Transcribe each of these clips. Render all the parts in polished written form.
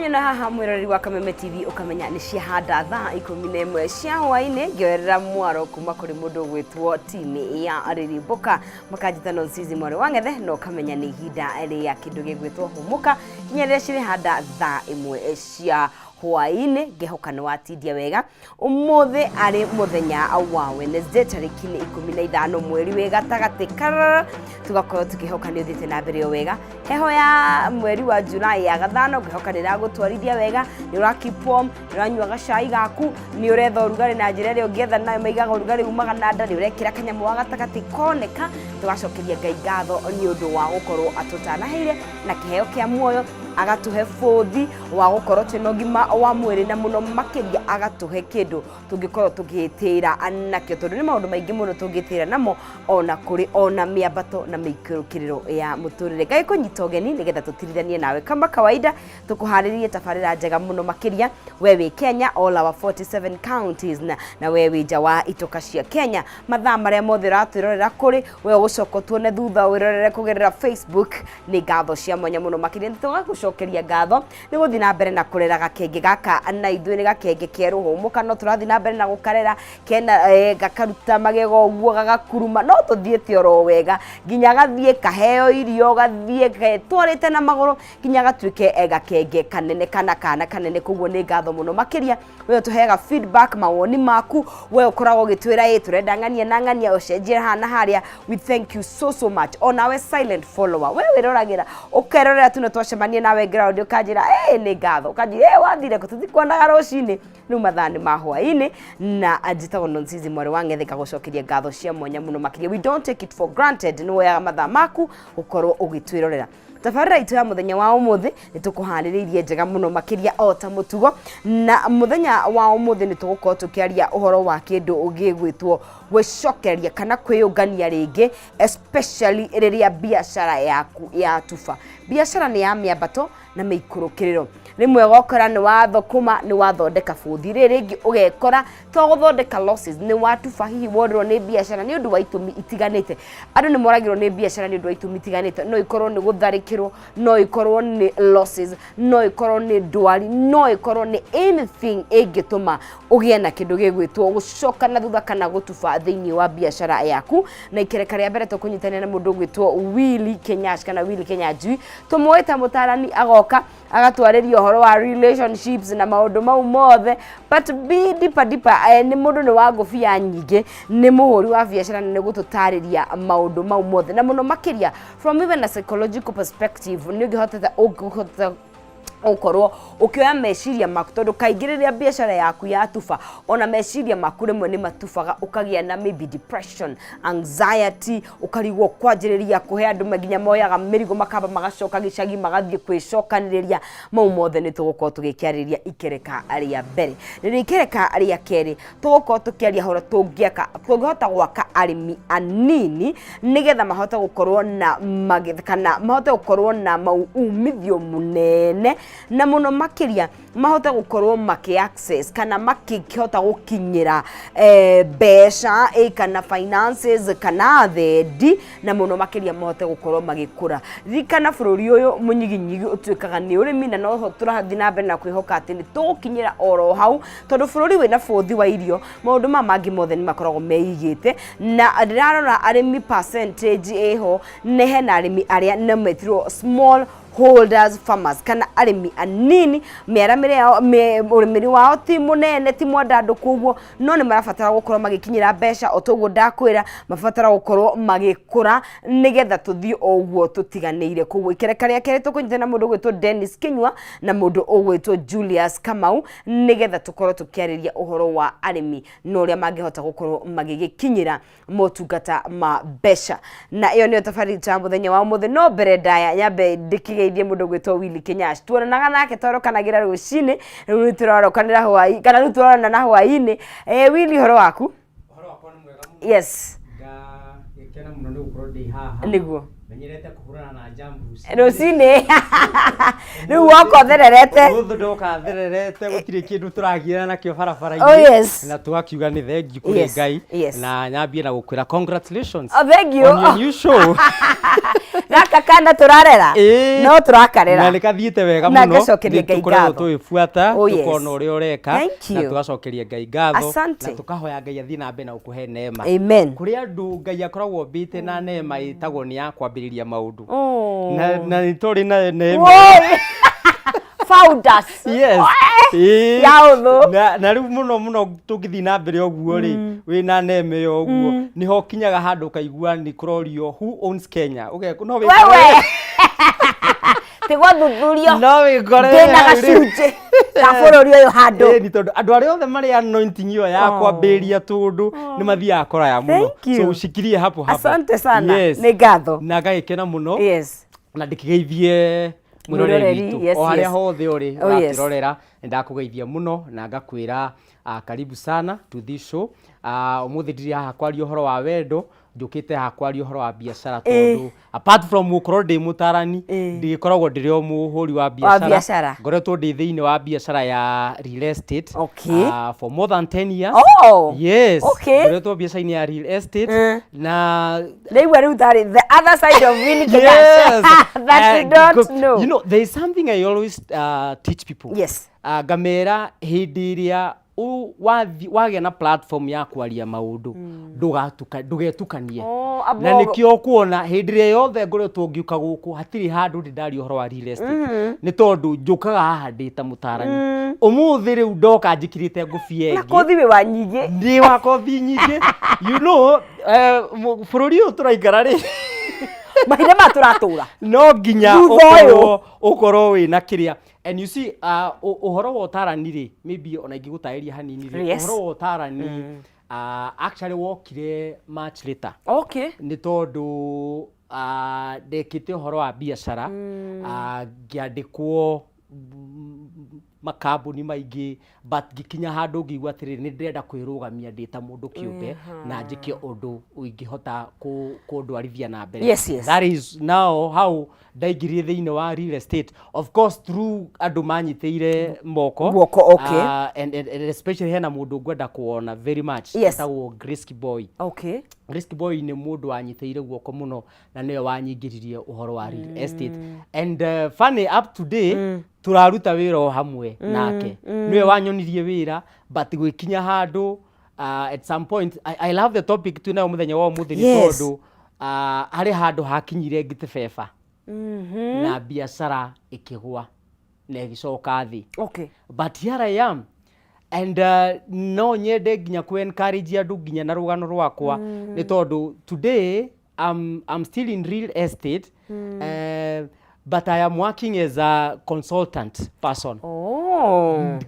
Wanyona haha, mwĩroreri wa Kameme TV, ũkamenya nĩ ciahanda thaa 11 cia hwainĩ, ngĩoerera mwaro kuma kũrĩ mũndũ ũgwĩtwo timu ya Rĩrĩmbũka, makanjĩta Nonsizi mwarĩ wa Ng'ethe, na ũkamenya nĩ ihinda rĩa kĩndũ gĩgwĩtwo Hũmũka, nginya rĩrĩa cirĩhanda thaa 1 cia hwainĩ. Ngĩhoka nĩ watindia wega. Ũmũthĩ arĩ mũthenya wa Wednesday, tarĩki nĩ 15 mweri wĩ gatagatĩ karara. Tũgakorwo tũkĩhoka nĩ ũthiĩte na mbere o wega. Heho ya mweri wa July ya gathano, ngĩhoka nĩ ĩragũtwarithia wega, nĩ ũra keep warm, nĩ ũranyua gacai gaku, nĩ ũretha ũrugarĩ na njĩra ĩrĩa ũngĩetha nayo. Maigaga ũrugarĩ umaga na nda, nĩ ũrekĩra kanyamũ wa gatagatĩ koneka. Tũgacokeria Ngai ngatho nĩ ũndũ wa gũkorwo atũtanaheire na kĩheo kĩa muoyo, agatũhe bũthi wa gũkorwo twĩna ũgima wa mwĩrĩ, na mũno makĩria agatũhe kĩndũ tũngĩkorwo tũgĩtĩra nakĩo, tondũ nĩ maũndũ maingĩ mũno tũngĩtĩra namo, ona kũrĩ ona mĩambato na mĩikũrũkĩrĩro ya mũtũrĩre. Ngai kũnyita ũgeni nĩgetha tũtirithanie nawe. Kama kawaida, tũkũharĩrie tabarĩra njega mũno makĩria. We wĩ Kenya, all our 47 counties, na we wĩ nja wa itoka cia Kenya, mathaa marĩa mothe ũratwĩrorera kũrĩ we, ũgũcoka tuone thutha wĩrorere kũgerera Facebook, nĩ ngatho cia mwanya mũno makĩria. Nĩ tũgagũcokeria ngatho nĩ gũthiĩ na mbere na kũrera gakenge gaka na ithuĩ. Nĩ gakenge kerũ hũmũka, no tũrathiĩ na mbere na gũkarera kena gakaruta magego ũguo gagakuruma, no tũthiĩte oro wega nginya gathiĩ kaheo irio, gathiĩ getwarĩte na magũrũ nginya gatuĩke gakenge kanene kana kana kanene. Koguo nĩ ngatho mũno makĩria we ũtũheaga feedback, mawoni maku, we ũkoragwo ũgĩtwĩra ĩ tũrenda ng'ania na ng'ania, ũcenjie haha na harĩa. We thank you so so much. Onawe silent follower, we wĩroragĩra, ũkerorera tu, no twacemania nawe ground ũkanjĩra ĩ nĩ ngatho, ũkanjĩra ĩ wathire kũ, tũtikuonaga rũcinĩ. Rĩu mathaa nĩ ma hwaĩ-inĩ na njĩtagwo Nonsizi mwarĩ wa Ng'ethe, ngagũcokeria ngatho cia mwanya mũno makĩria. We don't take it for granted nĩ woyaga mathaa maku gũkorwo ũgĩtwĩrorera tabarĩra itũ ya mũthenya wa ũmũthĩ. Nĩ tũkũharĩrĩirie njega mũno makĩria o ta mũtugo, na mũthenya wa ũmũthĩ nĩ tũgũkorwo tũkĩaria ũhoro wa kĩndũ gĩgwĩtwo gwĩcokeria kana kwĩyũngania rĩngĩ, especially rĩrĩa biacara yaku yatuba. Biacara nĩ ya mĩambato na mĩikũrũkĩrĩro. Rĩmwe ũgokora nĩ wathũkũma, nĩ wathondeka bũthi, rĩrĩ rĩngĩ ũgekora to gũthondeka losses, nĩ watuba, hihi worĩrwo nĩ biacara nĩ ũndũ wa itũmi itiganĩte. Andũ nĩ moragĩrwo nĩ biacara nĩ ũndũ wa itũmi itiganĩte. No ikorwo nĩ gũtharĩkĩrwo, no ikorwo nĩ losses, no ikorwo nĩ ndwari, no ikorwo nĩ anything ĩngĩtũma ũgĩe na kĩndũ gĩgwĩtwo gũcoka na thutha kana gũtuba thĩinĩ wa biacara yaku. Na ikereka rĩa mbere, tũkũnyitanĩra na mũndũ ũgwĩtwo Willy Kenyash kana Willy Kenyanjui, tũmũĩ ta mũtarani, agoka agatwarĩria ũhoro wa relationships na maũndũ mau mothe, but be deeper deeper, nĩ mũndũ nĩ wa ngũbia nyingĩ, nĩ mũhũri wa biacara, na nĩ gũtũtarĩria maũndũ mau mothe, na mũno makĩria from even a psychological perspective, nĩ ũngĩhotete ũkorwo ũkĩoya meciria maku, tondũ kaingĩ rĩrĩa biacara yaku yatuba, ona meciria maku rĩmwe nĩ matubaga, ũkagĩa na maybe depression, anxiety, ũkarigwo kwanjĩrĩria kũhe andũ nginya moyaga mĩrigo, makamba magacoka gĩcagi, magathiĩ kwĩcokanĩrĩria. Mau mothe nĩ tũgũkorwo tũgĩkĩarĩria ikereka rĩa mbere. Rĩrĩa ikereka rĩa kerĩ, tũgũkorwo tũkĩaria ũhoro tũngĩaka, tũngĩhota gwaka arĩmi anini nĩgetha mahote gũkorwo na magetha kana mahote gũkorwo na umithio mũnene, na mũno makĩria mahote gũkorwo makĩ access kana makĩhota gũkinyĩra mbeca kana finances kana thendi, na mũno makĩria mahote gũkorwo magĩkũra. Ririkana bũrũri ũyũ mũnyiginyigi ũtuĩkaga nĩ ũrĩmi, na noho tũrathiĩ na mbere na kwĩhoka atĩ nĩ tũgũkinyĩra oro hau, tondũ bũrũri wĩna bũthi wa irio, maũndũ maya mangĩ mothe nĩ makoragwo meigĩte. Na ndĩrarora arĩmi percentage ĩho, nĩ hena arĩmi arĩa nĩ metirwo small holders farmers kana arĩmi anini, mĩaramĩre yao, ũrĩmĩri wao ti mũnene, ti mwandandũku ũguo, no nĩ marabatara gũkorwo magĩkinyĩra mbeca. O toguo ndakwĩra, mabatara gũkorwo magĩkũra nĩgetha tũthiĩ o ũguo tũtiganĩire. Koguo ikereka rĩa kerĩ, tũkũnyitana na mũndũ ũgwĩtwo Dennis Kinyua na mũndũ ũgwĩtwo Julius Kamau, nĩgetha tũkorwo tũkĩarĩria ũhoro wa arĩmi na ũrĩa mangĩhota gũkorwo magĩgĩkinyĩra motungata ma mbeca. Na ĩyo nĩyo tabarĩra ya mũthenya wa ũmũthĩ. No mbere ndaya, nyambe ndĩkĩgeithie mũndũ ũgwĩtwo Willy Kenyash. Tuonanaga nake, twarokanagĩra rũcinĩ, rĩu nĩ tũrarokanĩra hwaĩ kana rĩu tũronana na hwaĩ-inĩ. Willy, ũhoro waku? Ũhoro wakwa nĩ mwega mũno. Ngagĩkena mũno nĩ gũkorwo ndĩ haha. Menyerete kũhũrana na jam rũcinĩ. Rũcinĩ rĩu woka ũthererete. Ũmũthĩ ndoka thererete, gũtirĩ kĩndũ tũragiana nakĩo barabara-inĩ. Oh, yes. Na tũgakiuga nĩ thengiũ kũrĩ Ngai. Na nyambie na gũkwĩra congratulations Oh, thank you. on your new show. Gaka kana tũrarera. Ĩĩ. No tũrakarera. Na nĩ kathiĩte wega Na mũno. ngacokeria Ngai Nĩ tũkoretwo ngatho. tũgĩbuata, Oh, yes. tũkona ũrĩa ũreka. Thank Na you. tũgacokeria Ngai ngatho. Asante. Na tũkahoya Ngai athiĩ na mbere na gũkũhe neema. Amen. Kũrĩ andũ Ngai akoragwo ombĩte na neema ĩtagwo nĩ ya kwambĩrĩria maũndũ. Oh. Na nĩ tũrĩ na neema. Woi. Founders. Yes. Ĩĩ. Ya ũthũ. Na rĩu mũno mũno tũngĩthiĩ na mbere ũguo rĩ, wĩna neema ĩyo ũguo, nĩho ũkinyaga handũ ũkaigua nĩ kũrorio who owns Kenya. Ũgekwo no wĩkore. Wewe. Tigwo thuthurio. No wĩkore. Ndĩna hau rĩ. gacunjĩ ka bũrũri ũyũ handũ. Ĩni tondũ andũ arĩa othe marĩ anointing ĩyo ya kwambĩrĩria tũndũ nĩ mathiaga kũraya mũno. Thank you. So ũcikirie hapo hapo. Asante sana. Yes. Nĩ ngatho. Na ngagĩkena mũno. Yes. Na ndĩkĩgeithie mwĩroreri Mwĩroreri, witũ yes, o harĩa yes. hothe ũrĩ Oh, yes. ũratwĩrorera, nĩ ndakũgeithia mũno na ngakwĩra karibu sana to this show. Ũmũthĩ ndirĩ haha kwaria ũhoro wa wendo, njũkĩte haha kwaria ũhoro wa biacara, tondũ apart from gũkorwo ndĩ mũtarani, ndĩgĩkoragwo ndĩrĩ o mũhũri wa biacara. Biacara. Ngoretwo ndĩ thĩinĩ wa biacara ya real estate for more than 10 years. Oh. Yes. Ngoretwo biacara-inĩ ya real estate na Ndaigua rĩu tarĩ the other side of Winnie Kenyatta Yes. that you don't Because, know. You know, there is something I always teach people. Ngamera hĩndĩ ĩrĩa wagĩa na platform ya kwaria maũndũ, ndũgatuka ndũgetukanie. Oh, Na nĩkĩo ũkuona hĩndĩ ĩrĩa yothe ngoretwo ngĩũka gũkũ, hatirĩ handũ ndĩ ndaria ũhoro wa real estate, nĩ tondũ njũkaga haha ndĩ ta mũtarani. Ũmũthĩ rĩu ndoka njĩkĩrĩte ngũbia Na ĩngĩ. kothi wĩ wa nyingĩ. Ndĩ wa kothi nyingĩ. You know, bũrũri ũyũ tũraikara rĩ, mahinda maya tũratũra, no nginya Thutha ũyũ. ũkorwo wĩna kĩrĩa. And you see, ũhoro wa ũtarani rĩ, maybe ona ingĩgũtarĩria hanini rĩ, ũhoro wa ũtarani actually wokire much later, nĩ tondũ ndekĩte ũhoro wa biacara, ngĩandĩkwo makambuni maingĩ, but ngĩkinya handũ ngĩigua atĩrĩrĩ, nĩ ndĩrenda kwĩrũgamia ndĩ ta mũndũ kĩũmbe na njĩke ũndũ ingĩhota kũndwarithia na mbere. That is now how ndaingĩrire thĩinĩ wa real estate, of course through andũ manyitĩire moko. Guoko, okay. And especially hena mũndũ ngwenda kuona very much, etagwo Grace Kiboi. Grace Kiboi nĩ mũndũ wanyitĩire guoko mũno na nĩwe wanyingĩririe ũhoro wa real estate, and funny, up to day tũraruta wĩra o hamwe nake. Nĩwe wanyonirie wĩra, but gwĩkinya handũ at some point, I love the topic twĩnayo mũthenya wa ũmũthĩ, nĩ tondũ harĩ handũ hakinyire ngĩtebeba na biacara ĩkĩgwa na ĩgĩcoka thĩ. But here I am, and no nyende nginya ku encourage andũ nginya na rũgano rwakwa, nĩ tondũ today I'm still in real estate, but I am working as a consultant person.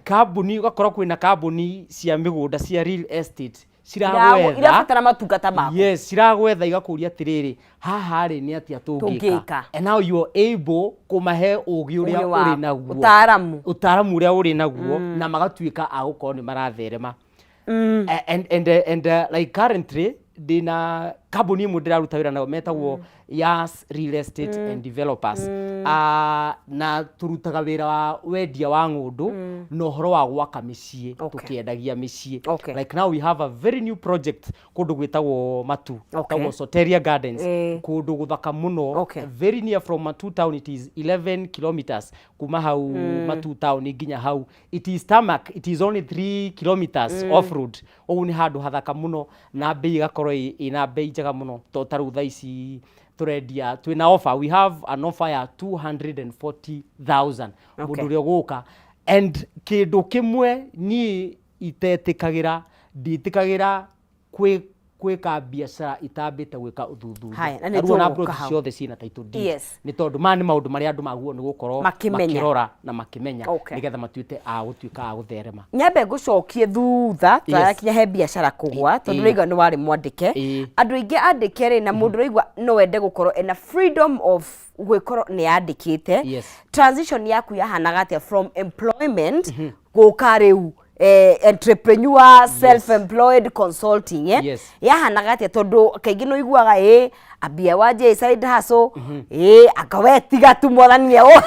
Kambuni, ũgakora kwĩna kambuni cia mĩgũnda cia real estate ciragwetha. Irabatara matungata maku. Yes, ciragwetha igakũria atĩrĩrĩ, haha rĩ, nĩ atĩa tũngĩka? Tũngĩka. And now you are able kũmahe ũgĩ ũrĩa Ũgĩ wa ũrĩ naguo, ũtaaramu. Ũtaaramu ũrĩa ũrĩ naguo, na magatuĩka a gũkorwo nĩ maratherema. And like currently ndĩna kambuni ĩmwe ndĩraruta wĩra nayo metagwo Yas Real Estate and Developers, na tũrutaga wĩra wa wendia wa ng'ũndũ na ũhoro wa gwaka mĩciĩ, tũkĩendagia mĩciĩ. Like now we have a very new project kũndũ gwĩtagwo Matu, gwĩtagwo Soteria Gardens, kũndũ gũthaka mũno, very near from Matu town. It is 11 kilometers kuma hau Matu town nginya hau. It is tarmac, it is only 3 kilometers off road. Ũguo nĩ handũ hathaka mũno na mbei ĩgakorwo ĩna mbei njega mũno, to ta rĩu thaa ici tũrendia twĩna offer, we have an offer ya 240,000 mũndũ ũrĩa ũgũka. And kĩndũ kĩmwe niĩ itetĩkagĩra, ndiĩtĩkagĩra gwĩka biacara itambĩte gwĩka ũthuthuria. Haya, na nĩ Na rĩu ona tũgũka plot hau. ciothe ciĩna title deed, nĩ tondũ maya nĩ maũndũ marĩa andũ magwo nĩ gũkorwo Makĩmenya. Makĩrora na makĩmenya nĩgetha matuĩte a gũtuĩka a gũtherema. Nyambe ngũcokie thutha tũrakinya he biacara kũgwa, tondũ ũraigua nĩ warĩ mwandĩke. Andũ aingĩ andĩke rĩ, na mũndũ ũraigua no ende gũkorwo ena freedom of gwĩkorwo nĩ andĩkĩte, transition yaku yahanaga atĩa from employment gũka rĩu? Entrepreneur, self employed, consulting, eh? Yes. Yahanaga atĩa? Tondũ kaingĩ nĩ ũiguaga ĩ ambia wanjie side hustle, ĩ anga we tiga tu, mwathani nĩ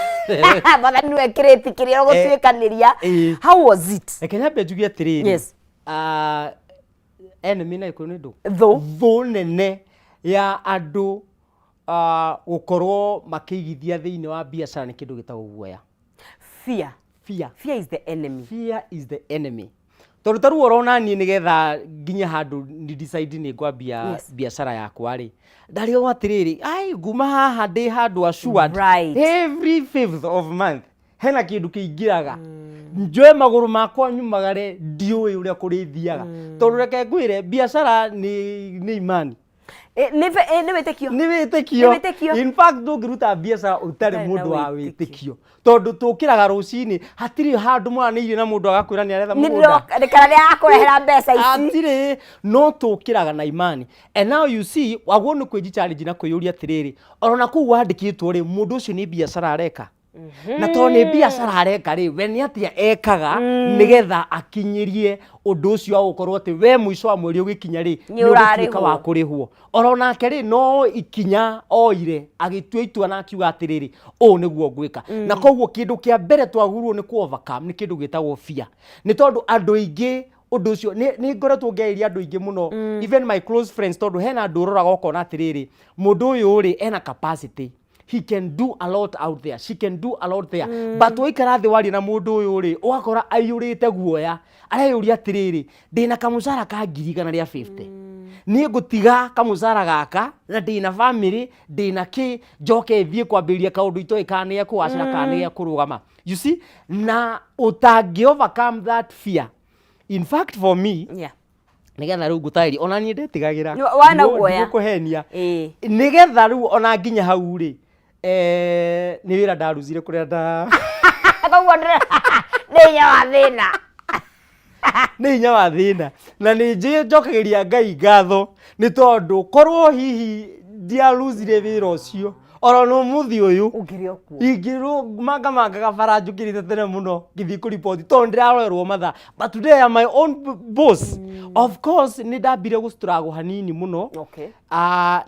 mwathani nĩwe kĩrĩti kĩrĩa ũgũtuĩkanĩria. How was it? Reke nyambe njuge atĩrĩrĩ. Ah, enemy na Gĩkũyũ nĩ ndũ? Thũ. Thũ nene ya andũ gũkorwo makĩigithia thĩinĩ wa biacara nĩ kĩndũ gĩtagwo guoya. Fear. Fear. Fear is the enemy. Fear is the enemy, tondũ ta rĩu ũrona niĩ nĩgetha nginye handũ ni decide nĩ ngwambia biacara yakwa rĩ, ndarigagwo atĩrĩrĩ, ai nguma haha ndĩ handũ assured every fifth of month hena kĩndũ kĩingĩraga, njoe magũrũ makwa nyumagare, ndiũĩ ũrĩa kũrĩthiaga, tondũ reke ngwĩre, biacara nĩ imani. Nĩ wĩtĩkio. Nĩ wĩtĩkio. Nĩ wĩtĩkio. In fact, ndũngĩruta biacara ũtarĩ ũtarĩ na mũndũ wa wĩtĩkio. Wĩtĩkio, tondũ tũkĩraga rũcinĩ, hatirĩ handũ mwaranĩirie na mũndũ agakwĩra nĩ aretha mũgũnda. Nĩ kana nĩ akũrehera mbeca ici. Hatirĩ, no tũkĩraga na imani. And now you see, waguo nĩ kwĩji challenge na kwĩyũria atĩrĩrĩ, orona kũu wandĩkĩtwo rĩ, mũndũ ũcio nĩ biacara areka? Na tondũ nĩ biacara areka rĩ, we nĩ atĩa ekaga nĩgetha akinyĩrie ũndũ ũcio wa gũkorwo atĩ we mũico wa mweri ũgĩkinya rĩ, nĩ nĩ ũgũtuĩka ũrarĩhwo. Wa kũrĩhwo? Oro nake rĩ, no ikinya oire agĩtua itua na akiuga atĩrĩrĩ, ũũ nĩguo ngwĩka. Na koguo kĩndũ kĩa mbere twagĩrĩirwo nĩ kũ overcome nĩ kĩndũ gĩtagwo fear, nĩ tondũ andũ aingĩ ũndũ ũcio nĩ ngoretwo ngĩarĩria andũ aingĩ mũno, even my close friends, tondũ hena andũ ũroraga ũkona atĩrĩrĩ, mũndũ ũyũ rĩ, ena capacity, he can do a lot out there, she can do a lot there, but waikara thĩ waria na mũndũ ũyũ rĩ, ũgakora aiyũrĩte guoya, areyũria atĩrĩrĩ, ndĩna kamũcara ka 150,000, niĩ ngũtiga kamũcara gaka na ndĩna family, ndĩna kĩ, njoke thiĩ kwambĩrĩria kaũndũ itoĩ kana nĩ gekũgacĩra kana nĩ gekũrũgama? You see, na ũtangĩ overcome that fear. In fact, for me, nĩgetha rĩu ngũtarĩria, ona niĩ ndetigagĩra. Wana guoya. Ndigũkũhenia. Nĩgetha rĩu ona nginya hau rĩ, nĩ wĩra ndaruzire kũrĩa nda Koguo nĩ hinya wa thĩna. Nĩ hinya wa thĩna, na nĩ njokagĩria Ngai ngatho, nĩ tondũ korwo hihi ndiaruzire wĩra ũcio, oro no mũthĩ ũyũ ũngĩrĩ o kuo. Ingĩrwo mangamangaga bara njũkĩrĩte tene mũno ngĩthiĩ kũriboti, tondũ ndĩrarorerwo mathaa. But today I am my own boss. Of course nĩ ndambire gũ struggle hanini mũno.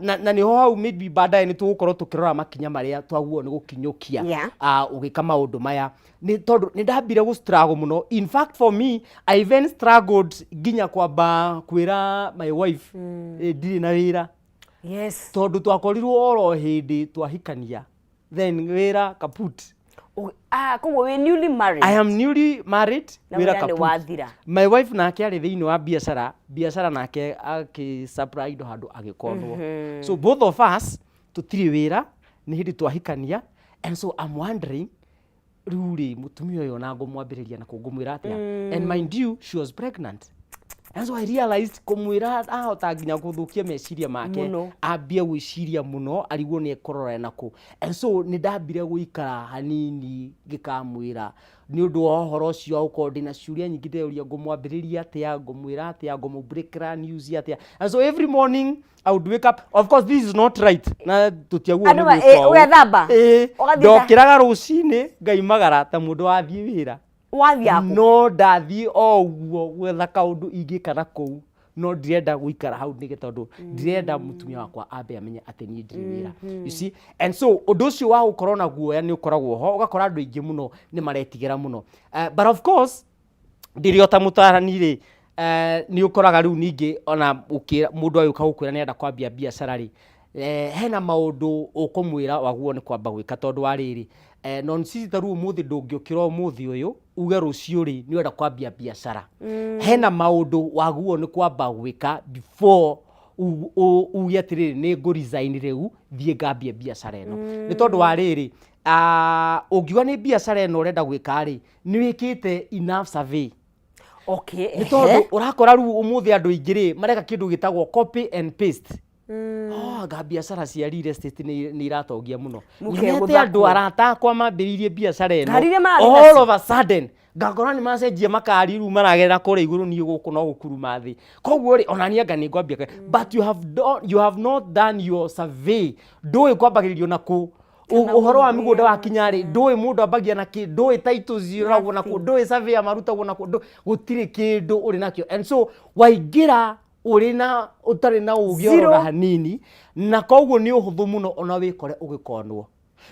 Na nĩho hau maybe baadaye nĩ tũgũkorwo tũkĩrora makinya marĩa twaguo nĩ gũkinyũkia ũgĩka maũndũ maya, nĩ tondũ nĩ ndambire gũ struggle mũno. In fact, for me, I even struggled nginya kwamba kwĩra my wife ndirĩ na wĩra, tondũ twakorirwo oro hĩndĩ twahikania, then wĩra kaput. Koguo wĩ newly married. I am newly married. Na wĩra wĩra nĩ kaput. Wathira. My wife nake arĩ thĩinĩ wa biacara, nake akĩ supply indo handũ agĩkonwo. So both of us tũtirĩ wĩra, nĩ hĩndĩ twahikania. And so I'm wondering, rĩu rĩ, mũtumia ũyũ ona ngũmwambĩrĩria na kũngũmwĩra atĩa? And mind you, she was pregnant, and so I realized kũmwĩra ahota nginya gũthũkia meciria make. Mũno. Ambie gwĩciria mũno, arigwo nĩ ekũrora nakũ. And so nĩ ndambire gũikara hanini ngĩkamwĩra, nĩ ũndũ wa ũhoro ũcio wa gũkorwo ndĩna ciũria nyingĩ ndĩreuria, ngũmwambĩrĩria atĩa, ngũmwĩra atĩa, ngũmũbreakĩra news atĩa? And so every morning I would wake up. Of course this is not right, na tũtiaguo Andũ nĩ gwĩka ũũ. Ũgethamba? Ĩĩ. Ũgathiĩ Ndokĩraga rũcinĩ ngaimagara ta mũndũ wathiĩ wĩra. Wathiĩ kũ? No ndathiĩ o ũguo gwetha kaũndũ ingĩka na kũu, no ndirenda gũikara hau nĩge, tondũ ndirenda mũtumia wakwa ambe amenye atĩ niĩ ndirĩ wĩra, you see. And so ũndũ ũcio wa gũkorwo na guoya nĩ ũkoragwo ho, ũgakora andũ aingĩ mũno nĩ maretigĩra mũno. But of course, ndĩrĩ o ta mũtarani rĩ, nĩ ũkoraga rĩu ningĩ ona ũkĩra mũndũ agĩũka gũkwĩra nĩ arenda kwambia biacara rĩ, hena maũndũ ũkũmwĩra waguo nĩ kwamba gwĩka, tondũ wa rĩrĩ, non sisi ta rĩu ũmũthĩ ndũngĩũkĩra ũmũthĩ ũyũ uge rũciũ rĩ nĩ ũrenda kwambia biacara. Hena maũndũ waguo nĩ kwamba gwĩka before uge atĩrĩrĩ, nĩ ngũ resign rĩu thiĩ ngambie biacara ĩno, nĩ tondũ wa rĩrĩ, ũngiuga nĩ biacara ĩno ũrenda gwĩka rĩ, nĩ wĩkĩte enough survey? Nĩ tondũ ũrakora rĩu ũmũthĩ andũ aingĩ rĩ mareka kĩndũ gĩtagwo copy and paste. Oh, anga biacara cia real estate nĩ iratongia mũno. Mũkegũtha Nyonete andũ kũ? Arata akwa mambĩrĩirie biacara ĩno, Ngari iria marathiĩ all nacio. of a sudden ngakora nĩ macenjia makari, rĩu maragerera kũrĩa igũrũ, niĩ gũkũ no gũkuruma thĩ. Koguo rĩ, ona niĩ anga nĩ ngwambia. But you have not done your survey, ndũĩ kwambagĩrĩrio na kũ. Ũhoro wa mĩgũnda wakinya rĩ, ndũĩ mũndũ ambagia na kĩ, ndũĩ titles ciũragwo na kũ, ndũĩ surveyor marutagwo na kũ, gũtirĩ kĩndũ ũrĩ nakĩo. And so waingĩra ũrĩ na ũtarĩ na ũgĩ oro Zero. na hanini, na koguo nĩ ũhũthũ mũno ona wĩkore ũgĩkonwo,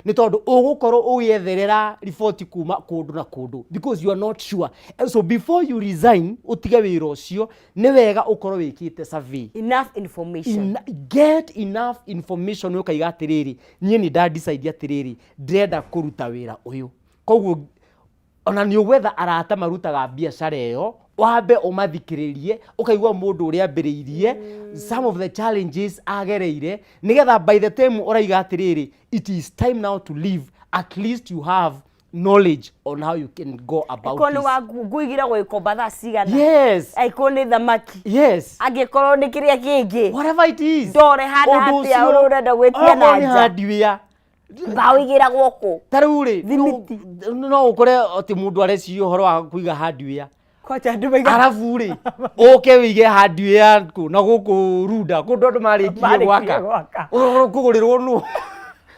nĩ tondũ ũgũkorwo ũgĩetherera riboti kuma kũndũ na kũndũ because you are not sure. And so before you resign, ũtige wĩra ũcio, nĩ wega ũkorwo wĩkĩte survey. Enough information. Get enough information, ũkaiga atĩrĩrĩ, niĩ nĩ nda decide atĩrĩrĩ, ndĩrenda kũruta wĩra ũyũ. Koguo ona nĩ ũgwetha arata marutaga biacara ĩyo, wambe ũmathikĩrĩrie, ũkaigua mũndũ ũrĩa ambĩrĩirie, some of the challenges agereire, nĩgetha by the time ũraiga atĩrĩrĩ, it is time now to leave, at least you have knowledge on how you can go about Angĩkorwo nĩ this. wa ngũigĩra gũgĩkomba thaa cigana, angĩkorwo nĩ thamaki, angĩkorwo nĩ kĩrĩa kĩngĩ, whatever it is. Ndore hana Ũndũ atĩa ũcio, ũrĩa ũrenda gwĩtia na okorwo nĩ nja. Hardware. Mbaũ igĩragwo kũ? Ta rĩu rĩ, Thimiti. no ũkore atĩ mũndũ areciria ũhoro wa kũiga hardware, Kwacha andũ maiga arabu rĩ, ũke wĩige hardware kũ na gũkũ runda kũndũ andũ marĩkirie Marĩkirie gwaka. Gwaka. Ũkũgũrĩrwo nũ?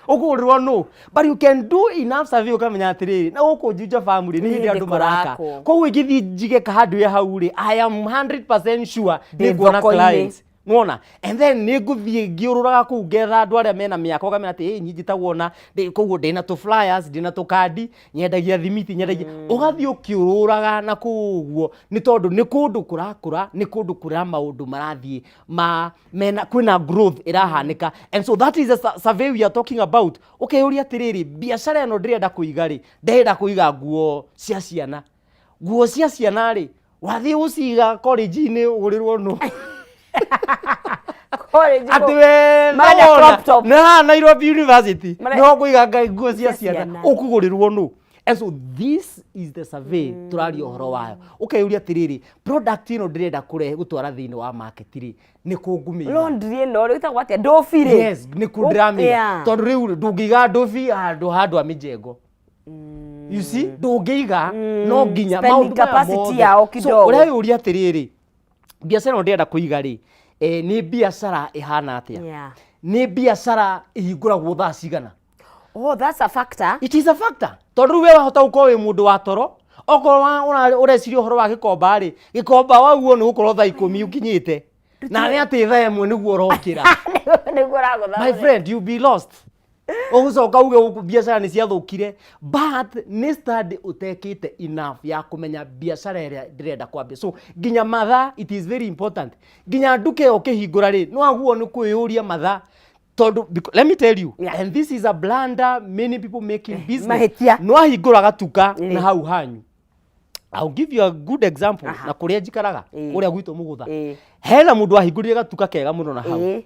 Ũkũgũrĩrwo nũ? But you can do enough survey, ũkamenya atĩrĩrĩ, na gũkũ Juja family nĩ Nĩ hĩndĩ hĩndĩ andũ maraka. kũrakwo. Koguo ingĩthiĩ njige ka hardware hau rĩ, I am 100% sure Ndĩ nĩ nguona thoko-inĩ. clients. Nĩwona? And then nĩ ngũthiĩ ngĩũrũraga kũu ngetha andũ arĩa mena mĩako, ũkamenya atĩ ĩ niĩ njĩtagwo na koguo ndĩna tũ flyers, ndĩna tũkandi, nyendagia thimiti, nyendagia, ũgathiĩ ũkĩũrũraga na kũu ũguo, nĩ tondũ nĩ kũndũ kũrakũra, nĩ kũndũ kũrĩa maũndũ marathiĩ ma mena kwĩna growth ĩrahanĩka. And so that is a survey we are talking about. Ũkeyũria atĩrĩrĩ, biacara ĩno ndĩrenda kũiga rĩ, ndĩrenda kũiga nguo cia ciana. Nguo cia ciana rĩ, wathiĩ gũciga college-inĩ ũgũrĩrwo nũ? College Atĩ we Marenda nĩwona, crop top. nĩ haha Nairobi University Marenda nĩho kũiga ngai nguo cia cia ciana, ciana. ũkũgũrĩrwo nũ? And so this is the survey tũraria ũhoro wayo. Ũkeyũria atĩrĩrĩ, product ĩno ndĩrenda kũrehe gũtwara thĩinĩ wa market rĩ, nĩ kũ ngũmĩiga? Laundry ĩno rĩ, ĩtagwo atĩa, ndũbi rĩ? Yes, nĩ kũ ndĩramĩiga? Tondũ rĩu ndũngĩiga ndũbi handũ ha mĩjengo. You see, ndũngĩiga, no nginya Spending maũndũ maya capacity mothe. yao So kidogo. ũreyũria atĩrĩrĩ, biacara ĩno ndĩrenda kũiga rĩ, nĩ biacara ĩhana atĩa? Nĩ biacara ĩhingũragwo thaa cigana? Oh, that's a factor. It is a factor, tondũ rĩu we wahota gũkorwo wĩ mũndũ wa toro. Okorwo ũreciria ũhoro wa gĩkomba rĩ, gĩkomba waguo nĩ gũkorwo thaa 10 ũkinyĩte, nawe atĩ thaa 1 nĩguo ũrokĩra. Nĩguo ũragũtha. My friend, you be lost. Ũgũcoka uge gũkũ biacara nĩ ciathũkire, but nĩ study ũtekĩte enough ya kũmenya biacara ĩrĩa ndĩrenda kwambia. So nginya mathaa, it is very important. Nginya nduka ĩyo ũkĩhingũra rĩ, no aguo nĩ kwĩyũria mathaa, tondũ let me tell you, and this is a blunder many people make in business. Mahĩtia. No ahingũra gatuka na hau hanyu. I'll give you a good example. Na kũrĩa njikaraga, kũrĩa gwitũ Mũgũtha, hena mũndũ wahingũrire gatuka kega mũno na hau,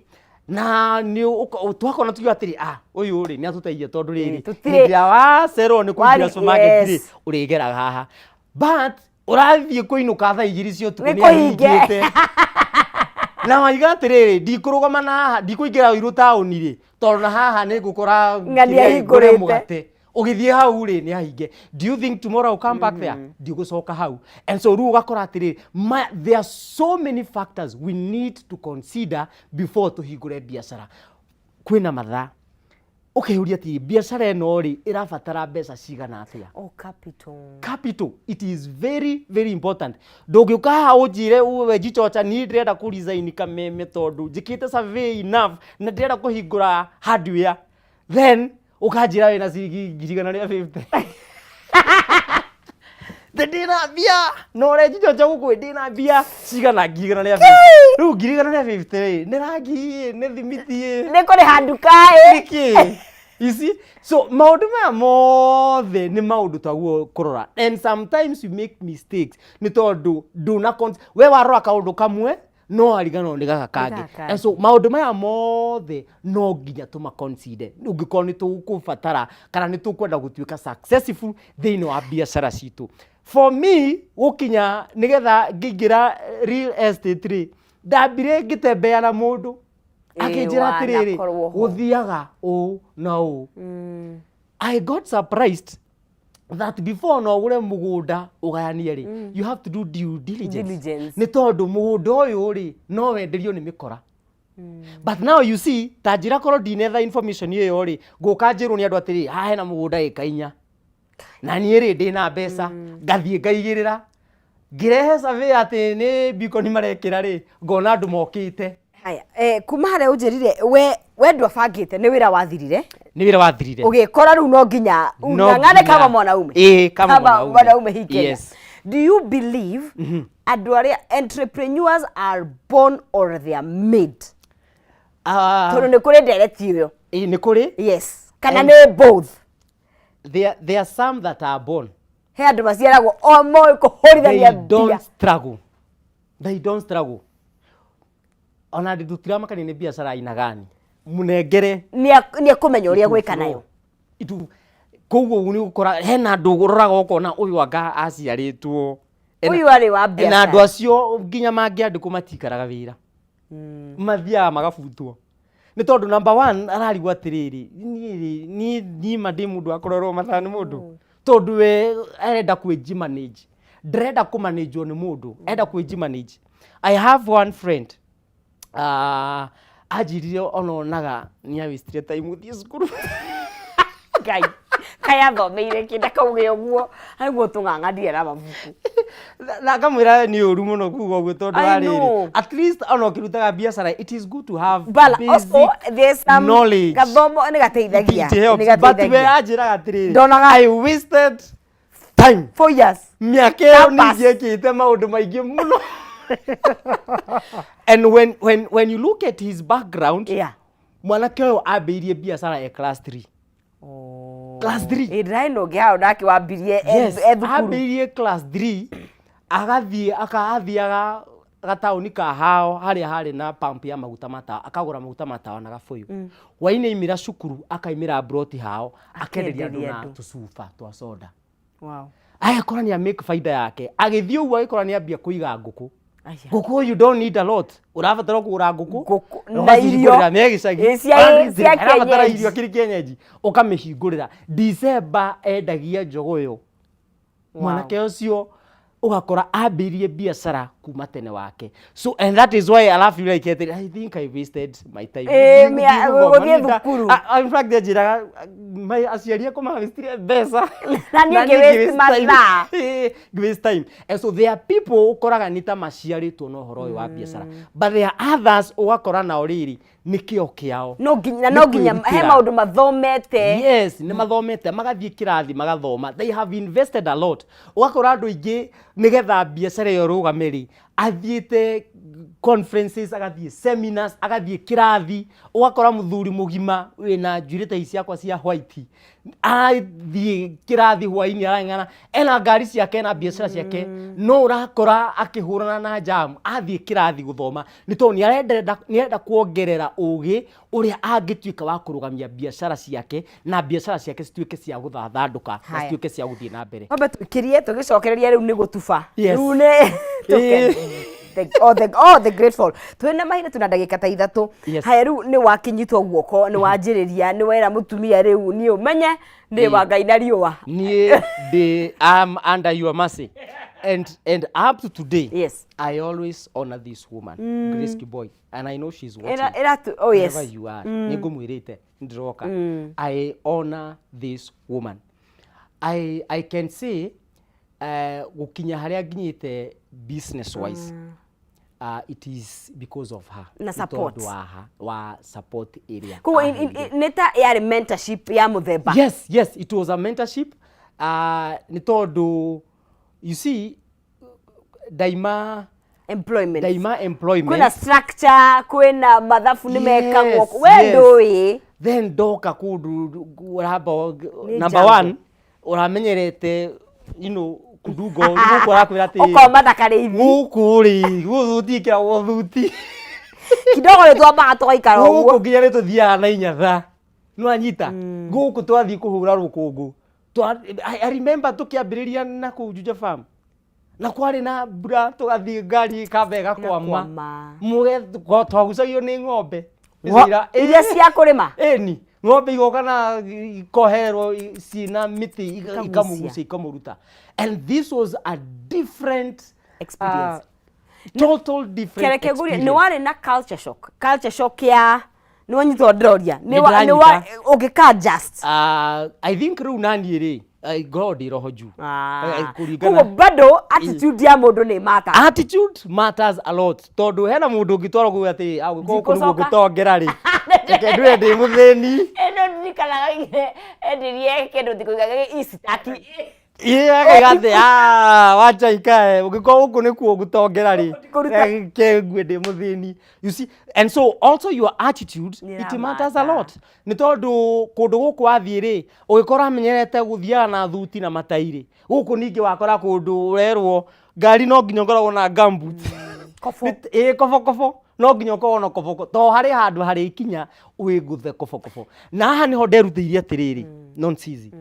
na nĩ twakona tukiuga atĩrĩ, ah, ũyũ rĩ nĩ atũteithia, tondũ rĩrĩ hĩndĩ ĩrĩa wacerwo nĩ kũingĩra supermarket rĩ, ũrĩgeraga haha, but ũrathiĩ kũinũka thaa 2 cia ũtukũ Nĩ nĩ kũhinge. ahingĩte. Na waiga atĩrĩrĩ, ndikũrũgama na haha, ndikũingĩra ũirũ taũni rĩ, tondũ na haha nĩ ngũkora Ng'a nĩ kĩrĩa ngũre ahingũrĩte. mũgate. Ũgĩthiĩ hau rĩ, nĩ ahinge. Do you think tomorrow I'll come back there? Ndigũcoka hau. And so rĩu ũgakora atĩrĩrĩ, there are so many factors we need to consider before tũhingũre biacara. Kwĩna mathaa, ũkeyũria atĩ biacara ĩno rĩ, ĩrabatara mbeca cigana atĩa? Oh, capital. Capital, it is very very important. Ndũngĩũka haha ũnjĩre we njichocha, niĩ ndĩrenda kũ resign Kameme tondũ njĩkĩte survey enough na ndĩrenda kũhingũra hardware, then ũkanjĩra wĩna ciringi 150,000. Ndĩna mbia na ũrĩa njichocha gũkũ ndĩna mbia cigana? 150,000. Rĩu 150,000 rĩ, nĩ rangi ĩ, nĩ thimiti ĩ? Nĩ kũrĩha nduka ĩ? Nĩkĩ? You see? So maũndũ maya mothe nĩ maũndũ twaguo kũrora, and sometimes you make mistakes nĩ tondũ ndũna we warora kaũndũ kamwe no ariganwo nĩ gaka kangĩ. Gaka. And so maũndũ maya mothe no nginya tũma consider ũngĩkorwo nĩ tũkũbatara kana nĩ tũkwenda gũtuĩka successful thĩinĩ wa biacara citũ. For me, gũkinya nĩgetha ngĩingĩra real estate rĩ, ndambire ngĩtembea na mũndũ akĩnjĩra atĩrĩrĩ, wanakorwo ho. Gũthiaga ũũ na ũũ. I got surprised that before no ũgũre mũgũnda ũgayanie rĩ, you have to do due diligence, Diligence. nĩ tondũ mũgũnda ũyũ rĩ, no wenderio nĩ mĩkora. But now you see, ta njĩra korwo ndinetha information ĩyo rĩ, ngũka njĩrwo nĩ andũ atĩrĩ, haha hena mũgũnda ĩka 4, na niĩ rĩ ndĩna mbeca, ngathiĩ ngaigĩrĩra, ngĩrehe survey atĩ nĩ bikoni marekĩra rĩ, ngona andũ mokĩte. Haya, kuma harĩa ũnjĩrire we ndwabangĩte, nĩ wĩra wathirire. Nĩ wĩra wathirire. Ũgĩkora rĩu no nginya No ung'ang'ane nginya. kama mwanaume. Ĩĩ, kama Kama mwanaume. mwanaume hii Kenya. Yes. Do you believe andũ arĩa entrepreneurs are born or they are made? Ah, Tondũ nĩ kũrĩ ndereti ĩyo. Ĩĩ, nĩ kũrĩ. Yes. Kana And- nĩ both. There are some that are born. He andũ maciaragwo o moĩ kũhũrithania They don't mbia. struggle. They don't struggle. Ona ndutiramakania nĩ biacara aina gani. Mũnengere Nĩ ekũmenya ũrĩa gwĩka nayo. Itu koguo nĩ ũgũkora hena andũ ũroraga ũkona ũyũ anga aciarĩtwo Ũyũ arĩ wa na biacara. andũ acio nginya mangĩandĩkwo matikaraga wĩra, mathiaga magabutwo nĩ tondũ number one ararigwo atĩrĩrĩ, niĩ rĩ, niĩ ma ndĩ mũndũ wa kũrorwo mathaa nĩ mũndũ, tondũ we arenda kwĩji manage, ndarenda kũmanĩnjwo nĩ mũndũ, arenda kwĩji manage. I have one friend, anjĩrire ona onaga nĩ awastire time gũthiĩ cukuru. Ngai, kaĩ athomeire kĩ ndakauge ũguo aiguo tũng'ang'anire na mabuku. Na ngamwĩra nĩ ũru mũno kuga ũguo tondũ I wa rĩrĩ, know. at least ona ũkĩrutaga biacara it is good to have Bala, basic also there's some knowledge. Gathomo nĩ gateithagia. It helps. Nĩ But we gateithagia. anjĩraga atĩrĩrĩ, Ndonaga- I wasted time. 4 years. Mĩaka ĩyo Campus. ningĩekĩte maũndũ maingĩ mũno. And when you look at his background, mwanake ũyũ ambĩirie biacara e class 3. Class 3. Ĩ, ndĩrarĩ na ũngĩ hau nake wambirie Yes, e thukuru. ambĩrĩirie class 3, agathiĩ athiaga gataũni ka hao harĩa harĩ na pump ya maguta ma tawa, akagũra maguta ma tawa na gabũyũ. Hwainĩ aimĩra cukuru akaimĩra mburoti hao akenderia andũ Akenderia na andũ. tũcuba twa soda. Wow. Agakora nĩ make faida yake, agĩthiĩ ũguo agĩkora nĩ ambia kũiga ngũkũ. Aya. Ngũkũ, you don't need a lot, ũrabatara kũgũra ngũkũ Ngũkũ na ũgacihingũrĩra irio. nĩ gĩcagi. Ĩ, cia Arabatara kienyeji. irio kĩrĩ kienyeji, ũkamĩhingũrĩra. December endagia njogũyũ. Mwanake ũcio ũgakora ambĩrĩrie biacara kuma tene wake, so and that is why I feel like atĩrĩ, I think I wasted my time. Ĩ, gũthiĩ thukuru. In fact anjĩraga aciari akwa mawastire mbeca Na niĩ Na niĩ ngĩ-waste ngĩ-waste time. mathaa. Ĩ, ngĩ-waste time. And so there are people ũkoraga nĩ ta maciarĩtwo na ũhoro ũyũ wa biacara, but there are others ũgakora nao rĩrĩ nĩ kĩo kĩao. No nginya, na Nĩ no nginya he kwĩrutĩra. maũndũ mathomete. Yes, nĩ mathomete, magathiĩ kĩrathi magathoma, they have invested a lot. Ũgakora andũ aingĩ nĩgetha biacara ĩyo ĩrũgame rĩ, athiĩte conferences, agathiĩ seminars, agathiĩ kĩrathi. Ũgakora mũthuri mũgima wĩna njuĩrĩ ta ici ciakwa cia white arathiĩ kĩrathi hwainĩ, arang'ang'ana, ena ngari ciake, ena biacara ciake, no ũrakora akĩhũrana na jam athiĩ kĩrathi gũthoma, nĩ tondũ nĩ arenda kuongerera ũgĩ ũrĩa angĩtuĩka wa kũrũgamia biacara ciake na biacara ciake cituĩke cia gũthathandũka na Haya. cituĩke cia gũthiĩ na mbere. Wambe tũikĩrie tũgĩcokereria rĩu nĩ gũtuba. Yes. Rĩu nĩ oh, the grateful. Twĩna mahinda, twĩna ndagĩka ta 3. Yes. Haya, rĩu nĩ wakinyitwo guoko, nĩ wanjĩrĩria, nĩ wera mũtumia, rĩu niĩ ũmenye nĩ wa Ngai na riũa. Niĩ ndĩ am under your mercy, and up to today I always honor this woman, Grace Kiboy, and I know she's watching. Ĩra oh yes. Wherever you are, nĩ ngũmwĩrĩte ndĩroka. I honor this woman. I can say gũkinya harĩa nginyĩte business wise, it is because of her. Na Nĩ support. tondũ wa support ĩrĩa Koguo aheire. nĩ ta yarĩ mentorship ya mũthemba. Yes, it was a mentorship, nĩ tondũ you see ndaima Employment. Ndaima employment. Kwĩna structure, kwĩna mathabu nĩ mekagwo. We ndũĩ. Then ndoka kundu ũramba Nĩ number jambo. one ũramenyerete kundungo gũkũ arakwĩra atĩ Ũkoma na karĩithi. Gũkũ rĩ, gũkũ gũtiĩkĩragwo thuti. Kidogo nĩ twambaga tũgaikara Gũkũ ũguo. nginya nĩ tũthiaga na inyatha, nĩwanyita? Gũkũ twathiĩ kũhũra rũkũngũ. I remember tũkĩambĩrĩria na kũu Juja Farm na kwarĩ na mbura, tũgathiĩ ngari ĩkamba ĩgakwama. Ĩgakwama. Twagucagio nĩ ng'ombe. Iria cia kũrĩma. Ĩni, ng'ombe igoka na ikoherwo ciĩna mĩtĩ Ikagucia. Ikamũgucia, ikamũruta, and this was a different Experience. Total different Kereke ngurie, nĩ experience. warĩ na culture shock, culture shock ya nĩ wanyitwo ndĩroria Nĩ ndĩranyita. Ũngĩka adjust? I think rĩu naniĩ rĩ, ngoragwo ndĩ roho juu. Koguo bado attitude ya mũndũ nĩ mata. Attitude matters a lot, tondũ hena mũndũ ũngĩtwarwo kuga atĩ agũkorwo kũ nĩguo Ndikũcoka. ngũtongera rĩ, reke ndwĩre ndĩ mũthĩni. Ĩno ndirikanaga endirie kĩndũ thikũ igagĩ istaki. Ĩ akaiga atĩ, "Ah, wacha ikae, ũngĩkorwo gũkũ nĩkuo ngũtongera rĩ, Ndikũruta. reke ngue ndĩ mũthĩni." You see, and so also your attitude, it matters a Nĩĩramata. lot, nĩ tondũ kũndũ gũkũ wathiĩ rĩ, ũgĩkorwo amenyerete gũthiaga na thuti na matairĩ, gũkũ ningĩ wakora kũndũ ũrerwo ngari no nginya ũkoragwo na gumboot. Kobo. Ĩ kobokobo, no nginya ũkorwo na koboko, to harĩ handũ harĩkinya wĩngũthe kobokobo. Na haha nĩho nderutĩire atĩrĩrĩ, nonsizi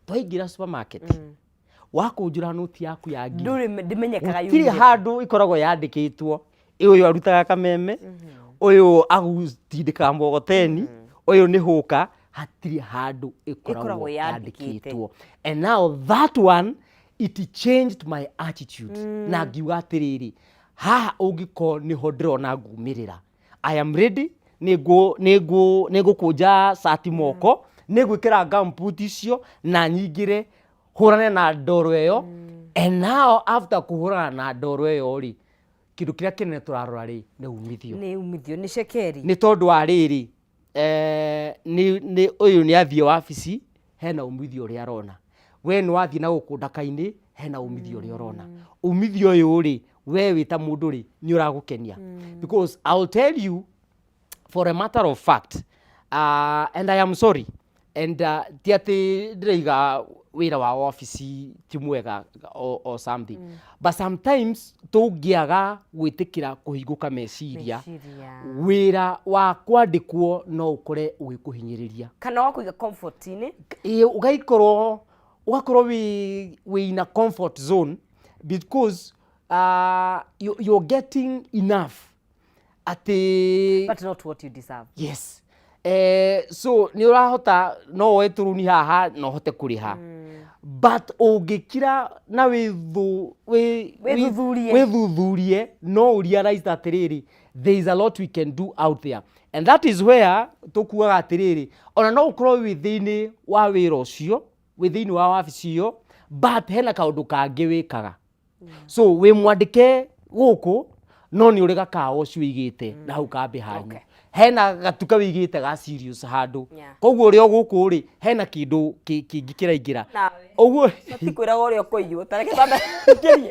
twaingĩra supermarket, wakũnjũra noti yaku ya 1,000, Ndũrĩ ndĩmenyekaga gũtirĩ yumĩte. Handũ ikoragwo yandĩkĩtwo ĩ ũyũ arutaga kameme, ũyũ agutindĩkaga mgogoteni, ũyũ nĩ hũka, hatirĩ handũ ĩkoragwo ĩkoragwo yandĩkĩte. yandĩkĩtwo. And now that one, it changed my attitude, na ngiuga atĩrĩrĩ, haha ũngĩkorwo nĩho ndĩrona ngumĩrĩra, I am ready, nĩngũkũnja cati moko, nĩngwĩkĩra gumboot icio na nyingĩre hũrane na ndoro ĩyo. And now after kũhũrana na ndoro ĩyo rĩ, kĩndũ kĩrĩa kĩnene tũrarora rĩ nĩ umithio. Nĩ umithio, nĩ cekeri. Nĩ tondũ wa rĩrĩ, nĩ ũyũ nĩ athiĩ wabici, hena umithio ũrĩa arona. We nĩ wathiĩ na gũkũ ndaka-inĩ, hena umithio ũrĩa ũrona. Umithio ũyũ rĩ, we wĩ ta mũndũ rĩ, nĩ ũragũkenia? Because I will tell you for a matter of fact, and I am sorry, and ti atĩ ndĩraiga wĩra wa wabici ti mwega or something, but sometimes tũngĩaga gwĩtĩkĩra kũhingũka meciria, Meciria. Wĩra wa kwandĩkwo no ũkore ũgĩkũhinyĩrĩria. Kana wa kũiga comfort-inĩ. Ĩ, ũgaikorwo ũgakorwo wĩ in a comfort zone because you're getting enough atĩ but not what you deserve. Yes, so nĩ ũrahota no woe tũruni haha na ũhote kũrĩha, but ũngĩkira na wĩthũ Wĩthuthurie. Wĩthuthurie, no ũrealize atĩrĩrĩ, there is a lot we can do out there, and that is where tũkuaga atĩrĩrĩ, ona no ũkorwo wĩ thĩinĩ wa wĩra ũcio, wĩ thĩinĩ wa wabici ĩyo, but hena kaũndũ kangĩ wĩkaga. So wĩ mwandĩke gũkũ, no nĩ ũrĩ gakawa ũcio wĩigĩte na hau kambĩ hanyu, hena gatuka wĩigĩte ga serious handũ. Koguo ũrĩa gũkũ rĩ, hena kĩndũ kĩngĩ kĩraingĩra. Nawe. Ũguo. Matikwĩraga ũrĩa ũkũiywo, tareke twambe tũingĩrie.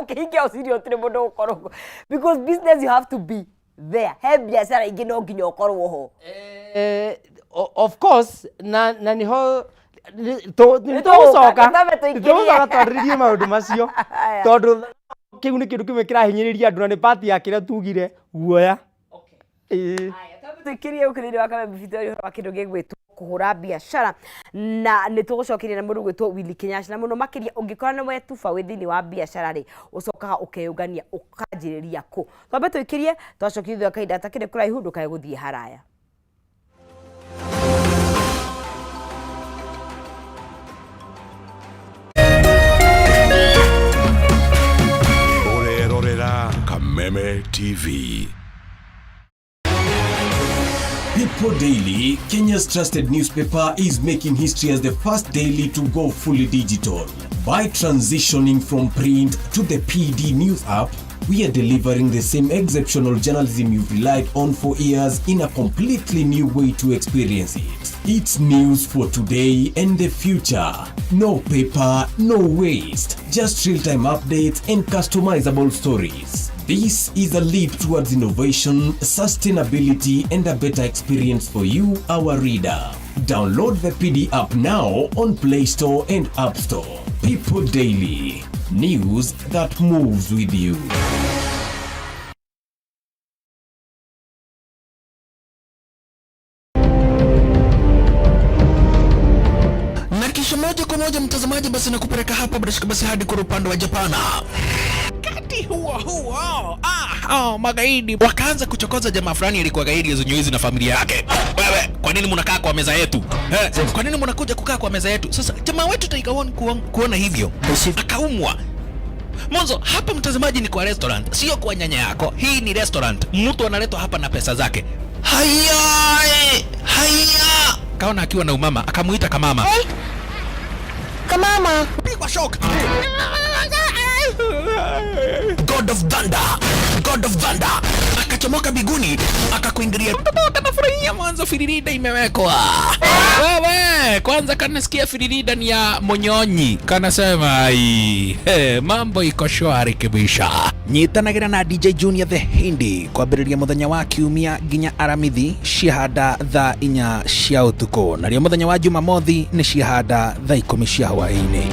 Ũkĩhingia ũcirio ũtirĩ mũndũ ũgũkorwo kuo, because business you have to be there. He biacara ingĩ no nginya ũkorwo ho. Of course, na niho Nĩ nĩtũgũcoka twambe tũingĩrie. Nĩtũgũcoka twarĩrĩrie maũndũ macio, Aya. tondũ kĩu nĩ kĩndũ kĩmwe kĩrahinyĩrĩria andũ na nĩ part ya kĩrĩa tugire guoya. Ĩĩ. Aya, twambe tũingĩrie gũkũ thĩinĩ wa Kameme Victoria ũhoro wa kĩndũ gĩgwĩtwo kũhũra biacara, na nĩ tũgũcokeria na mũndũ ũgwĩtwo Willy Kenyatta. Na mũno makĩria ũngĩkora nĩ wetuba wĩ thĩinĩ wa biacara rĩ, ũcokaga ũkeyũngania ũkanjĩrĩria kũ? Twambe tũikĩrie, twacokia thutha wa kahinda gatakĩrĩ kũraihu. Ndũkae gũthiĩ haraya. Ũrerorera Kameme TV. People Daily, Kenya's trusted newspaper, is making history as the first daily to go fully digital. By transitioning from print to the PD News app, we are delivering the same exceptional journalism you've relied on for years in a completely new way to experience it. It's news for today and the future. No paper, no waste, just real time updates and customizable stories. This is a leap towards innovation, sustainability, and a better experience for you, our reader. Download the PD app now on Play Store and App Store. People Daily, news that moves with you. Na kisha moja kwa moja, mtazamaji, basi nakupeleka hapa bila shaka basi hadi kwa upande wa Japana. Wakati huo huo, oh, magaidi wakaanza kuchokoza jamaa fulani alikuwa gaidi zenye na familia yake. "Wewe, kwa nini mnakaa kwa meza yetu? Eh, kwa nini mnakuja kukaa kwa meza yetu?" Sasa jamaa wetu Tiger One kuona hivyo akaumwa. Mwanzo hapa mtazamaji ni kwa restaurant, sio kwa nyanya yako. Hii ni restaurant, mtu analetwa hapa na pesa zake. Haya, haya, kaona akiwa na umama akamuita kamama. Hey. Kamama pigwa shock. God of Thunder, God of Thunder akachomoka biguni akakuingilia. Mtoto anafurahia mwanzo, firirida imewekwa. Wewe kwanza kanasikia firirida ni ya Monyonyi, kanasema ai, hey, mambo iko shwari kibisha. Nyitanagira na DJ Junior the Hindi kwambĩrĩria mũthenya wa kiumia nginya aramithi ciahanda thaa 4 cia ũtukũ, narĩo mũthenya wa Jumamothi nĩ ciahanda thaa 10 cia hwaĩ-inĩ.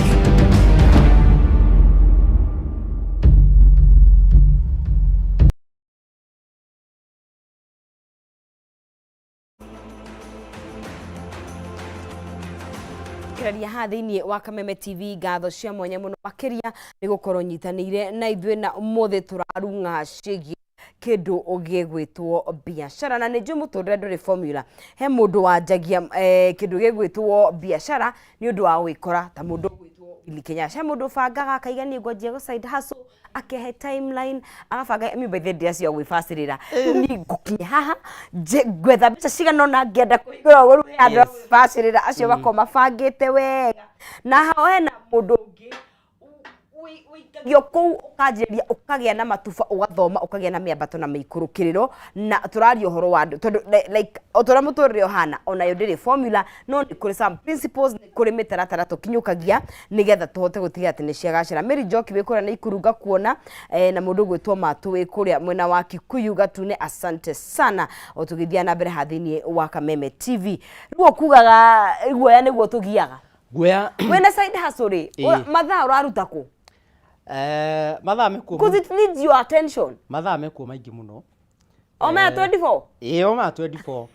Kĩraria haha thĩinĩ wa Kameme TV, ngatho cia mwanya mũno makĩria nĩ gũkorwo nyitanĩire na ithuĩ, na ũmũthĩ tũrarung'a ciĩgiĩ kĩndũ gĩgwĩtwo biacara, na nĩ njũĩ mũtũrĩre ndũrĩ formula. He mũndũ wanjagia kĩndũ gĩgwĩtwo biacara nĩ ũndũ wa gwĩkora ta mũndũ ũgwĩtwo Willy Kenyatta. He mũndũ ũbangaga akaiga niĩ ngwanjia gũ side hustle, akehe timeline, agabanga mi by the way cio gwĩbacĩrĩra, rĩu niĩ ngũkinya haha ngwetha mbeca cigana ũna ngĩenda kũhingũra ũguo. Rĩu he andũ a gwĩbacĩrĩra acio makoragwo mabangĩte wega, na hao hena mũndũ ũngĩ ũikagio kũu ũkanjĩrĩria ũkagĩa na matuba, ũgathoma, ũkagĩa na mĩambato na mĩikũrũkĩrĩro. Na tũraria ũhoro wa andũ tondũ like o ta ũrĩa mũtũrĩre ũhana, onayo ndĩrĩ formula, no nĩ kũrĩ some principles, nĩ kũrĩ mĩtaratara tũkinyũkagia nĩgetha tũhote gũtiga atĩ nĩ ciagacĩra. Mary Njoki wĩ kũrĩa Naikuru ngakuona, na mũndũ ũgwĩtwo Matũ wĩ kũrĩa mwena wa Kikuyu Gatune, asante sana o tũgĩthiĩ na mbere haha thĩinĩ wa Kameme TV. Rĩu ũkugaga guoya nĩguo tũgiaga Guoya. Wĩna side hustle rĩ, mathaa ũraruta kũ? Mathaa mekuo. Because it needs your attention. Mathaa mekuo maingĩ mũno. O maya 24. Ĩĩ, o maya 24,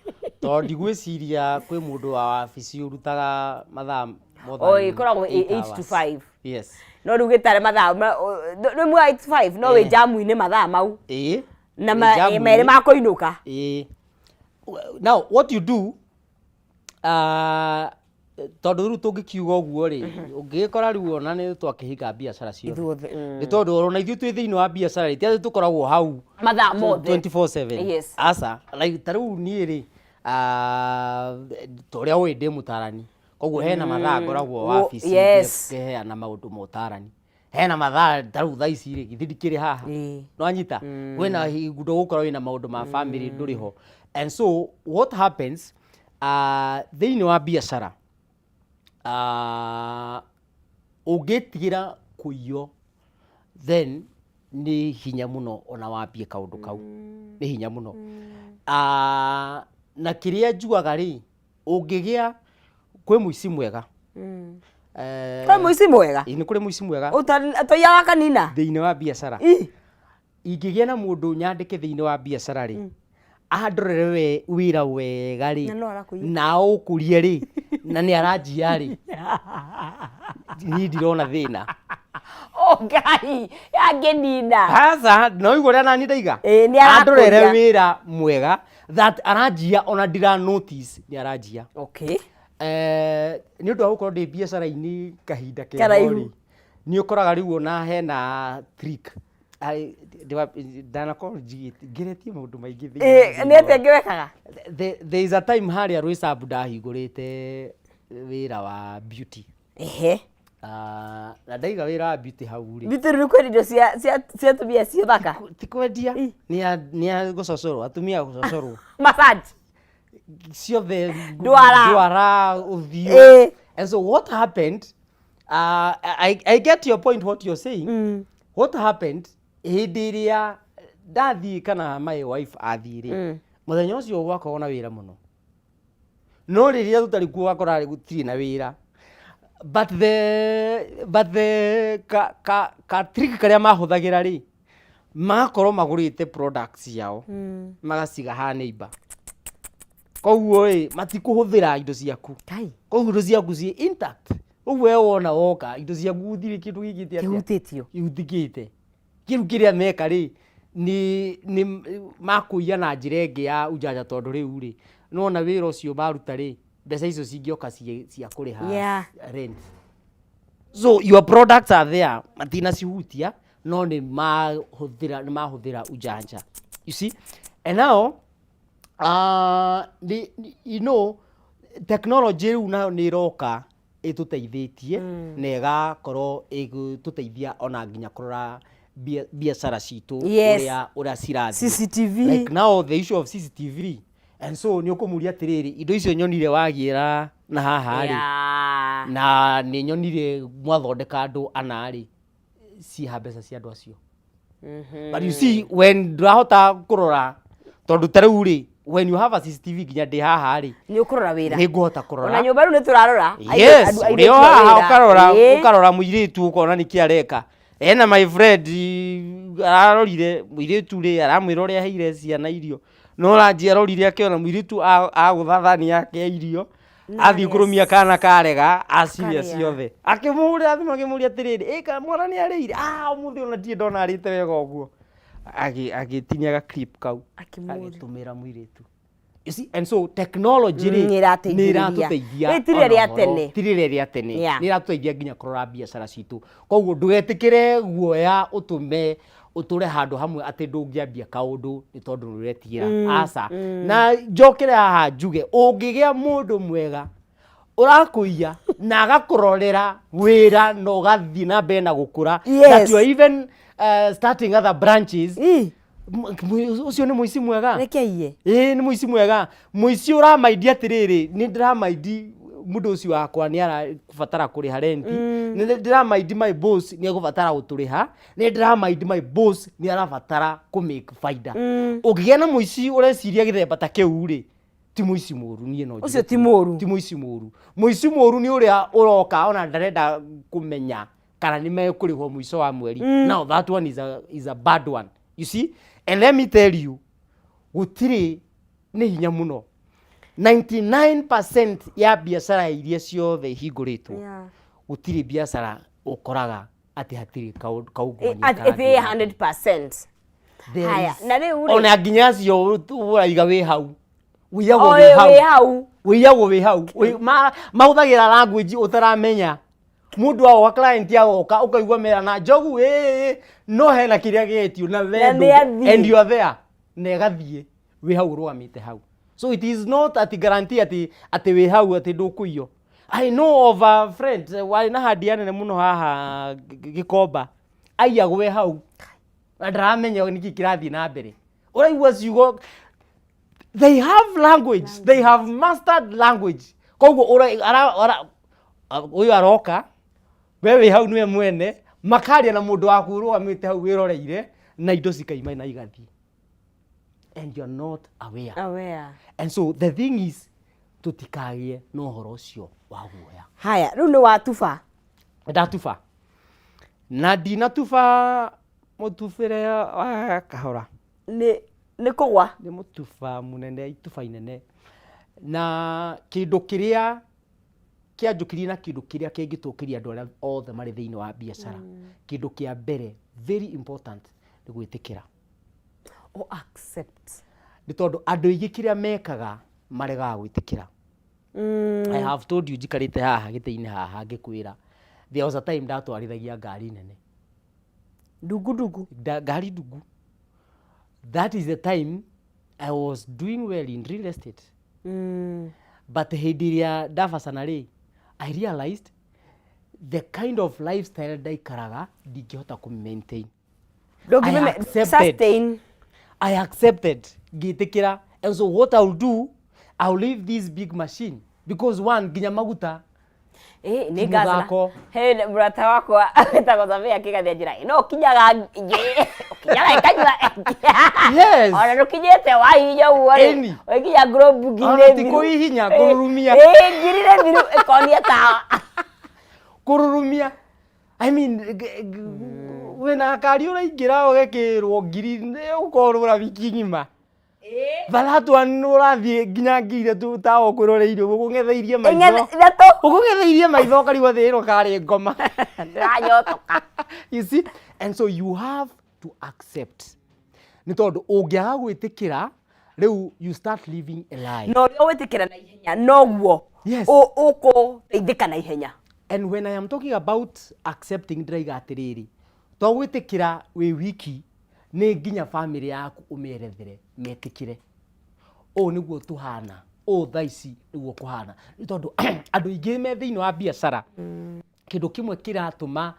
tondũ ndigwĩciria kwĩ mũndũ wa wabici ũrutaga mathaa more than O ĩkoragwo ĩ 8 8 to hours. 5. Yes. No rĩu gĩtare mathaa rĩu muga 8 to 5, no wĩ jamu-inĩ mathaa mau na Wĩ jamu-inĩ. merĩ ma kũinũka. Ĩĩ. Now what you do, tondũ rĩu tũngĩkiuga ũguo rĩ, ũngĩgĩkora rĩu ona nĩ twakĩhinga biacara ciothe. Ithuothe. Nĩ tondũ ona ithuĩ twĩ thĩinĩ wa biacara rĩ, ti atĩ tũkoragwo hau mathaa mothe 24/7. Aca, like ta rĩu niĩ rĩ, ta ũrĩa ũĩ ndĩ mũtarani, koguo hena mathaa ngoragwo wabici ngĩheana maũndũ ma ũtarani. Hena mathaa ta rĩu thaa ici rĩ, githĩ ndikĩrĩ haha? Nĩwanyita? Kwĩna hingo ũgũkorwo wĩna maũndũ ma family ndũrĩ ho, and so what happens, thĩinĩ wa biacara, ũngĩtigĩra kũiywo, then nĩ hinya mũno ona wambie kaũndũ kau, nĩ hinya mũno. Na kĩrĩa njugaga rĩ, ũngĩgĩa kwĩ mũici mwega. Kwĩ mũici mwega? Ĩĩ, nĩ kũrĩ mũici mwega. Toiyaga kanina. Thĩinĩ wa biacara. Ingĩgĩa na mũndũ nyandĩke thĩinĩ wa biacara rĩ, andorere we wĩra wega rĩ, Na no arakũiya. Na ũkũrie rĩ, na nĩ aranjia rĩ, niĩ ndirona thĩna. Oh Ngai, yangĩnina. Aca, no igua ũrĩa nani ndaiga. Ĩĩ, nĩ arakũria. Andorere wĩra mwega that aranjia ona ndira notice nĩ aranjia. Nĩ ũndũ wa gũkorwo ndĩ biacara-inĩ kahinda keho Karaihu. rĩ, nĩ ũkoraga rĩu ona hena trick. Ai, ndanakorwo njigĩte ngeretie maũndũ maingĩ thĩinĩ wa Nĩ atĩa ngĩwekaga? There is a time harĩa Roysambu ndahingũrĩte wĩra wa beauty. Na ndaiga wĩra wa beauty hau rĩ. Beauty rĩu kwĩ indo cia atumia ciĩ thaka? Ti kwendia, nĩ ya gũcocorwo, atumia gũcocorwo. Massage. Ciothe. Ndwara. Ndwara, ũthiũ. And so what happened, I get your point, what you're saying. What happened, hĩndĩ ĩrĩa ndathiĩ kana my wife athiĩ rĩ, mũthenya ũcio gwakoragwo na wĩra mũno, no rĩrĩa tũtarĩ kuo wakora gũtirĩ na wĩra, but the ka trick karĩa mahũthagĩra rĩ, magakorwo magũrĩte products ciao, magaciga ha neighbor, koguo ĩ matikũhũthĩra indo ciaku. Kai. Koguo indo ciaku ciĩ intact ũguo we wona woka indo ciaku gũtirĩ kĩndũ gĩkĩte atĩa? Kĩhutĩtio. Ihutĩkĩte. Kĩu kĩrĩa meka rĩ, nĩ makũiya na njĩra ĩngĩ ya ujanja, tondũ rĩu rĩ, nĩwona wĩra ũcio maruta rĩ, mbeca icio cingĩoka cia kũrĩha rent, so your products are there, matinacihutia. No nĩ mahũthĩra, nĩ mahũthĩra ujanja, you see. And now technology rĩu nayo nĩ ĩroka ĩtũteithĩtie na ĩgakorwo ĩgĩtũteithia ona nginya kũrora biacara citũ ũrĩa cirathiĩ. CCTV. Like now the issue of CCTV, and so nĩ ũkũmũria atĩrĩrĩ, indo icio nyonire wagĩra na haha rĩ, na nĩ nyonire mwathondeka andũ ana rĩ, ciha mbeca cia andũ acio. But you see, when ndũrahota kũrora, tondũ ta rĩu rĩ, when you have a CCTV, nginya ndĩ haha rĩ, Nĩ ũkũrora wĩra. Nĩ ngũhota kũrora. Ona nyũmba rĩu nĩ tũrarora. Yes. Airĩtu Ũrĩ o a haha wĩra. ũkarora, ũkarora mũirĩtu, ũkona nĩkĩ areka. Ena my friend ararorire mũirĩtu rĩ, aramwĩra ũrĩa aheire ciana irio, no ranji arorire akĩona mũirĩtu agũtha thani yake ya irio, athiĩ kũrũmia kana karega, aciria Akarĩa. ciothe. Akĩmũhũrĩra thimũ, akĩmũria atĩrĩrĩ, ĩka mwana nĩ arĩire? Ah, ũmũthĩ ona ndirĩ ndona arĩte wega ũguo. Agĩtinia ga clip kau, Akĩmũria. agĩtũmĩra mũirĩtu. You see, and so technology rĩ, Nĩ ĩrateithĩrĩria. nĩ ĩratũteithia. Rĩ, ti rĩrĩa Ona rĩa ũhoro- tene. ti rĩrĩa rĩa tene. Nĩ ĩratũteithia nginya kũrora biacara citũ. Koguo ndũgetĩkĩre guoya ũtũme ũtũre handũ hamwe atĩ ndũngĩambia kaũndũ nĩ tondũ nĩ ũretigĩra. Aca. Na njokere haha njuge, ũngĩgĩa mũndũ mwega ũrakũiya na agakũrorera wĩra na ũgathiĩ na mbere na gũkũra, that you are even starting other branches, ũcio nĩ mũici mwega. Reke iye. Ĩĩ, nĩ mũici mwega, mũici ũramaindi atĩrĩrĩ, nĩ ndĩramaindi mũndũ ũcio wakwa nĩ arabatara kũrĩha renti, nĩ ndĩramaindi my boss nĩ egũbatara gũtũrĩha, nĩ ndĩramaindi my boss nĩ arabatara kũ make faida. Ũngĩgĩa na mũici ũreciria gĩthemba ta kĩu rĩ, ti mũici mũru, niĩ no njuge. Ũcio ti mũru. Ti mũici mũru. Mũici mũru nĩ ũrĩa ũroka ona ndarenda kũmenya kana nĩ mekũrĩhwo mũico wa mweri. Now that one is a bad one, you see. And let me tell you, gũtirĩ, nĩ hinya mũno, 99% ya biacara iria ciothe ihingũrĩtwo, gũtirĩ biacara ũkoraga atĩ hatirĩ kaungumania karathiĩ na mbere. 100%. There Haya, na rĩu rĩ- Ona nginya acio ũraiga wĩ hau, wĩiyagwo O wĩ hau. Wĩ hau. Wĩiyagwo wĩ hau. Mahũthagĩra language ũtaramenya. Mũndũ agoka, client agoka, ũkaigua merana njogu ĩĩ, no hena kĩrĩa gĩetio na Na nĩ athiĩ. And you are there na ĩgathiĩ wĩ hau ũrũgamĩte hau. So it is not ati guarantee atĩ wĩ hau atĩ ndũkũiywo. I know of a friend warĩ na handia nene mũno haha Gĩkomba, aiyagwo e hau na ndaramenya nĩkĩ kĩrathiĩ na mbere. Ũraigua ciugo, they have language, they have mastered language. Koguo ũyũ aroka, we wĩ hau nĩwe mwene, makaria na mũndũ waku ũrũgamĩte hau wĩroreire, na indo cikaima na igathiĩ and you're not aware. Aware. And so the thing is, tũtikagĩe na ũhoro ũcio wa guoya. Haya, rĩu nĩ watuba. Ndatuba, na ndinatuba mũtubĩre wa kahora. Nĩ kũgwa. Nĩ mũtuba mũnene, ituba inene. Na kĩndũ kĩrĩa kĩanjũkĩrie na kĩndũ kĩrĩa kĩngĩtũkĩria andũ arĩa othe marĩ thĩinĩ wa biacara, kĩndũ kĩa mbere, very important, nĩ gwĩtĩkĩra. O accept. Nĩ tondũ andũ aingĩ kĩrĩa mekaga, maregaga gwĩtĩkĩra. I have told you, njikarĩte haha gĩtĩ-inĩ haha ngĩkwĩra, there was a time ndatwarithagia ngari nene. Ndungu ndungu. Ngari ndungu. That is the time I was doing well in real estate, but hĩndĩ ĩrĩa ndabacana rĩ, I realized the kind of lifestyle ndaikaraga ndingĩhota kũ maintain. Ndũngĩmeme- I accepted. Sustain. I accepted, ngĩtĩkĩra. And so what I will do, I will leave this big machine because one, nginya maguta Ĩ, nĩ ti ngacĩra. mũthako. He mũrata wakwa wĩtagwo Samia akĩgathia njĩra no ũkinyaga ũkinyaga ĩkanyua. Ona ndũkinyĩte wahihinya ũguo rĩ, Ĩni. ũgĩkinya globe ngiri Ona nĩ ti thiru. kũhihinya, kũrurumia. Ĩ, ngiri nĩ thiru ĩkonia tawa. Kũrurumia, I mean, wĩna ngari ũraingĩra ũgekĩrwo ngiri ũkorũra wiki ng'ima. But that one ũrathiĩ nginya ngiri ithatũ tawa ũkwĩroreire ũguo ũkũng'etheirie maitho. Ithatũ. Ũkũng'etheirie maitho ũkarigwo thĩ ĩno karĩ ngoma. Ndĩranyotoka. You see, and so you have to accept, nĩ tondũ ũngĩaga gwĩtĩkĩra rĩu, you start living a lie. Na ũrĩa ũgwĩtĩkĩra na ihenya noguo ũkũteithĩka na ihenya. And when I am talking about accepting, ndĩraiga atĩrĩrĩ, To gwĩtĩkĩra wĩ wiki, nĩ nginya bamĩrĩ yaku ũmĩerethere metĩkĩre. Ũũ nĩguo tũhana, ũũ thaa ici nĩguo kũhana. Nĩ tondũ andũ aingĩ me thĩinĩ wa biacara, kĩndũ kĩmwe kĩratũma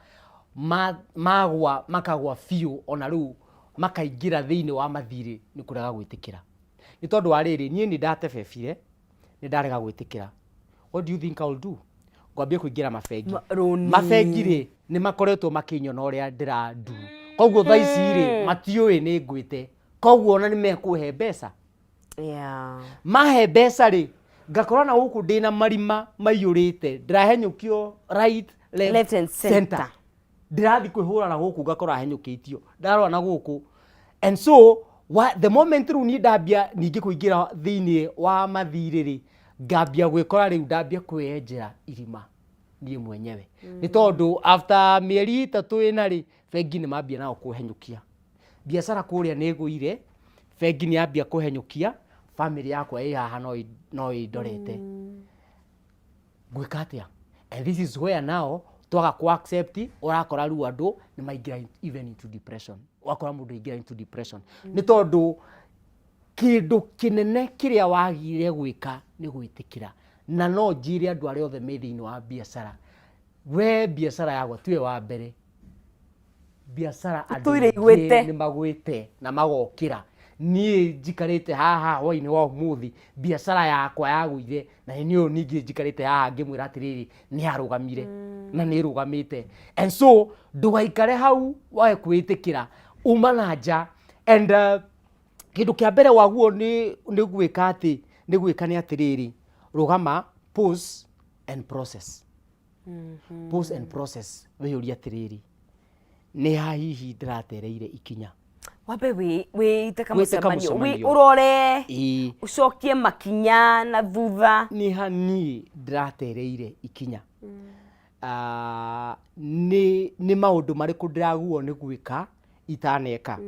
magwa makagwa biũ ona rĩu makaingĩra thĩinĩ wa mathirĩ nĩ kũrega gwĩtĩkĩra. Nĩ tondũ wa rĩrĩ, niĩ nĩ ndatebebire, nĩ ndarega gwĩtĩkĩra. What do you think I will do? Ngwambia kũingĩra mabengi. Rũni. Mabengi rĩ, nĩ makoretwo makĩnyona ũrĩa ndĩrandu. Koguo thaa ici rĩ, matiũĩ nĩ ngwĩte. Koguo ona nĩ mekũhe mbeca. Mahe mbeca rĩ, ngakora na gũkũ ndĩna marima maiyũrĩte, ndĩrahenyũkio right, left, Left and center. Ndĩrathiĩ kwĩhũra na gũkũ ngakora henyũkĩtio, ndarora na gũkũ. And so the moment rĩu niĩ ndambia ningĩ kũingĩra thĩinĩ wa mathirĩ rĩ, ngambia gwĩkora rĩu ndambia kwĩyenjera irima niĩ mwenyewe. Nĩ tondũ after mĩeri 3 ĩna rĩ, bengi nĩ mambia nao kũhenyũkia. Biacara kũrĩa nĩ ĩgũire, bengi nĩ yambia kũhenyũkia, famĩlĩ yakwa ĩ haha no ĩndorete. Ngwĩka atĩa? And this is where now twaga ku accept, ũrakora rĩu andũ nĩ maingĩra even into depression. Ũgakora mũndũ aingĩra into depression. Nĩ tondũ kĩndũ kĩnene kĩrĩa wagire gwĩka nĩ gwĩtĩkĩra. Na no njĩre andũ arĩa othe me thĩinĩ wa biacara, we biacara yagwa tiwe wa mbere. Biacara andũ Tũire aingĩ igwĩte. nĩ magwĩte na magokĩra. Niĩ njikarĩte haha hwainĩ wa ũmũthĩ, biacara yakwa yagũire, na nĩ ũyũ ningĩ njikarĩte haha ngĩmwĩra atĩrĩrĩ, nĩ yarũgamire na nĩ ĩrũgamĩte. And so ndũgaikare hau wage kwĩĩtĩkĩra, uma na nja. And kĩndũ kĩa mbere waguo nĩ gwĩka atĩ, nĩ gwĩka nĩ atĩrĩrĩ, rũgama, pause and process. Pause and process, wĩyũrie atĩrĩrĩ, nĩ ha hihi ndĩratereire ikinya? Wambe wĩite Wĩte kamũcemanio, kamũcemanio. ũrore, Ĩĩ. ũcokie makinya na thutha. Nĩ ha niĩ ndĩratereire ikinya? Nĩ maũndũ marĩkũ ndĩraguo nĩ gwĩka itaneka?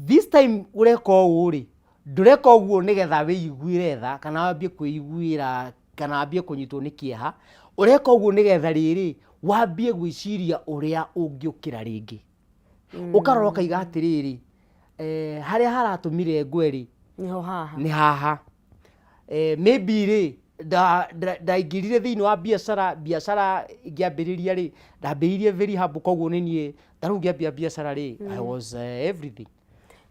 This time ũreka ũũ rĩ, ndũreka ũguo nĩgetha wĩiguĩre tha kana wambie kwĩiguĩra kana wambie kũnyitwo nĩ kĩeha. Ũreka ũguo nĩgetha rĩrĩ wambie gwĩciria ũrĩa ũngĩũkĩra rĩngĩ. Ũkarora ũkaiga atĩrĩrĩ, harĩa haratũmire ngwe rĩ, Nĩho haha. Nĩ haha. Maybe rĩ, ndaingĩrire thĩinĩ wa biacara, biacara ngĩambĩrĩria rĩ, ndambĩrĩirie very humble, koguo nĩ niĩ, ta rĩu ngĩambia biacara rĩ, I was everything.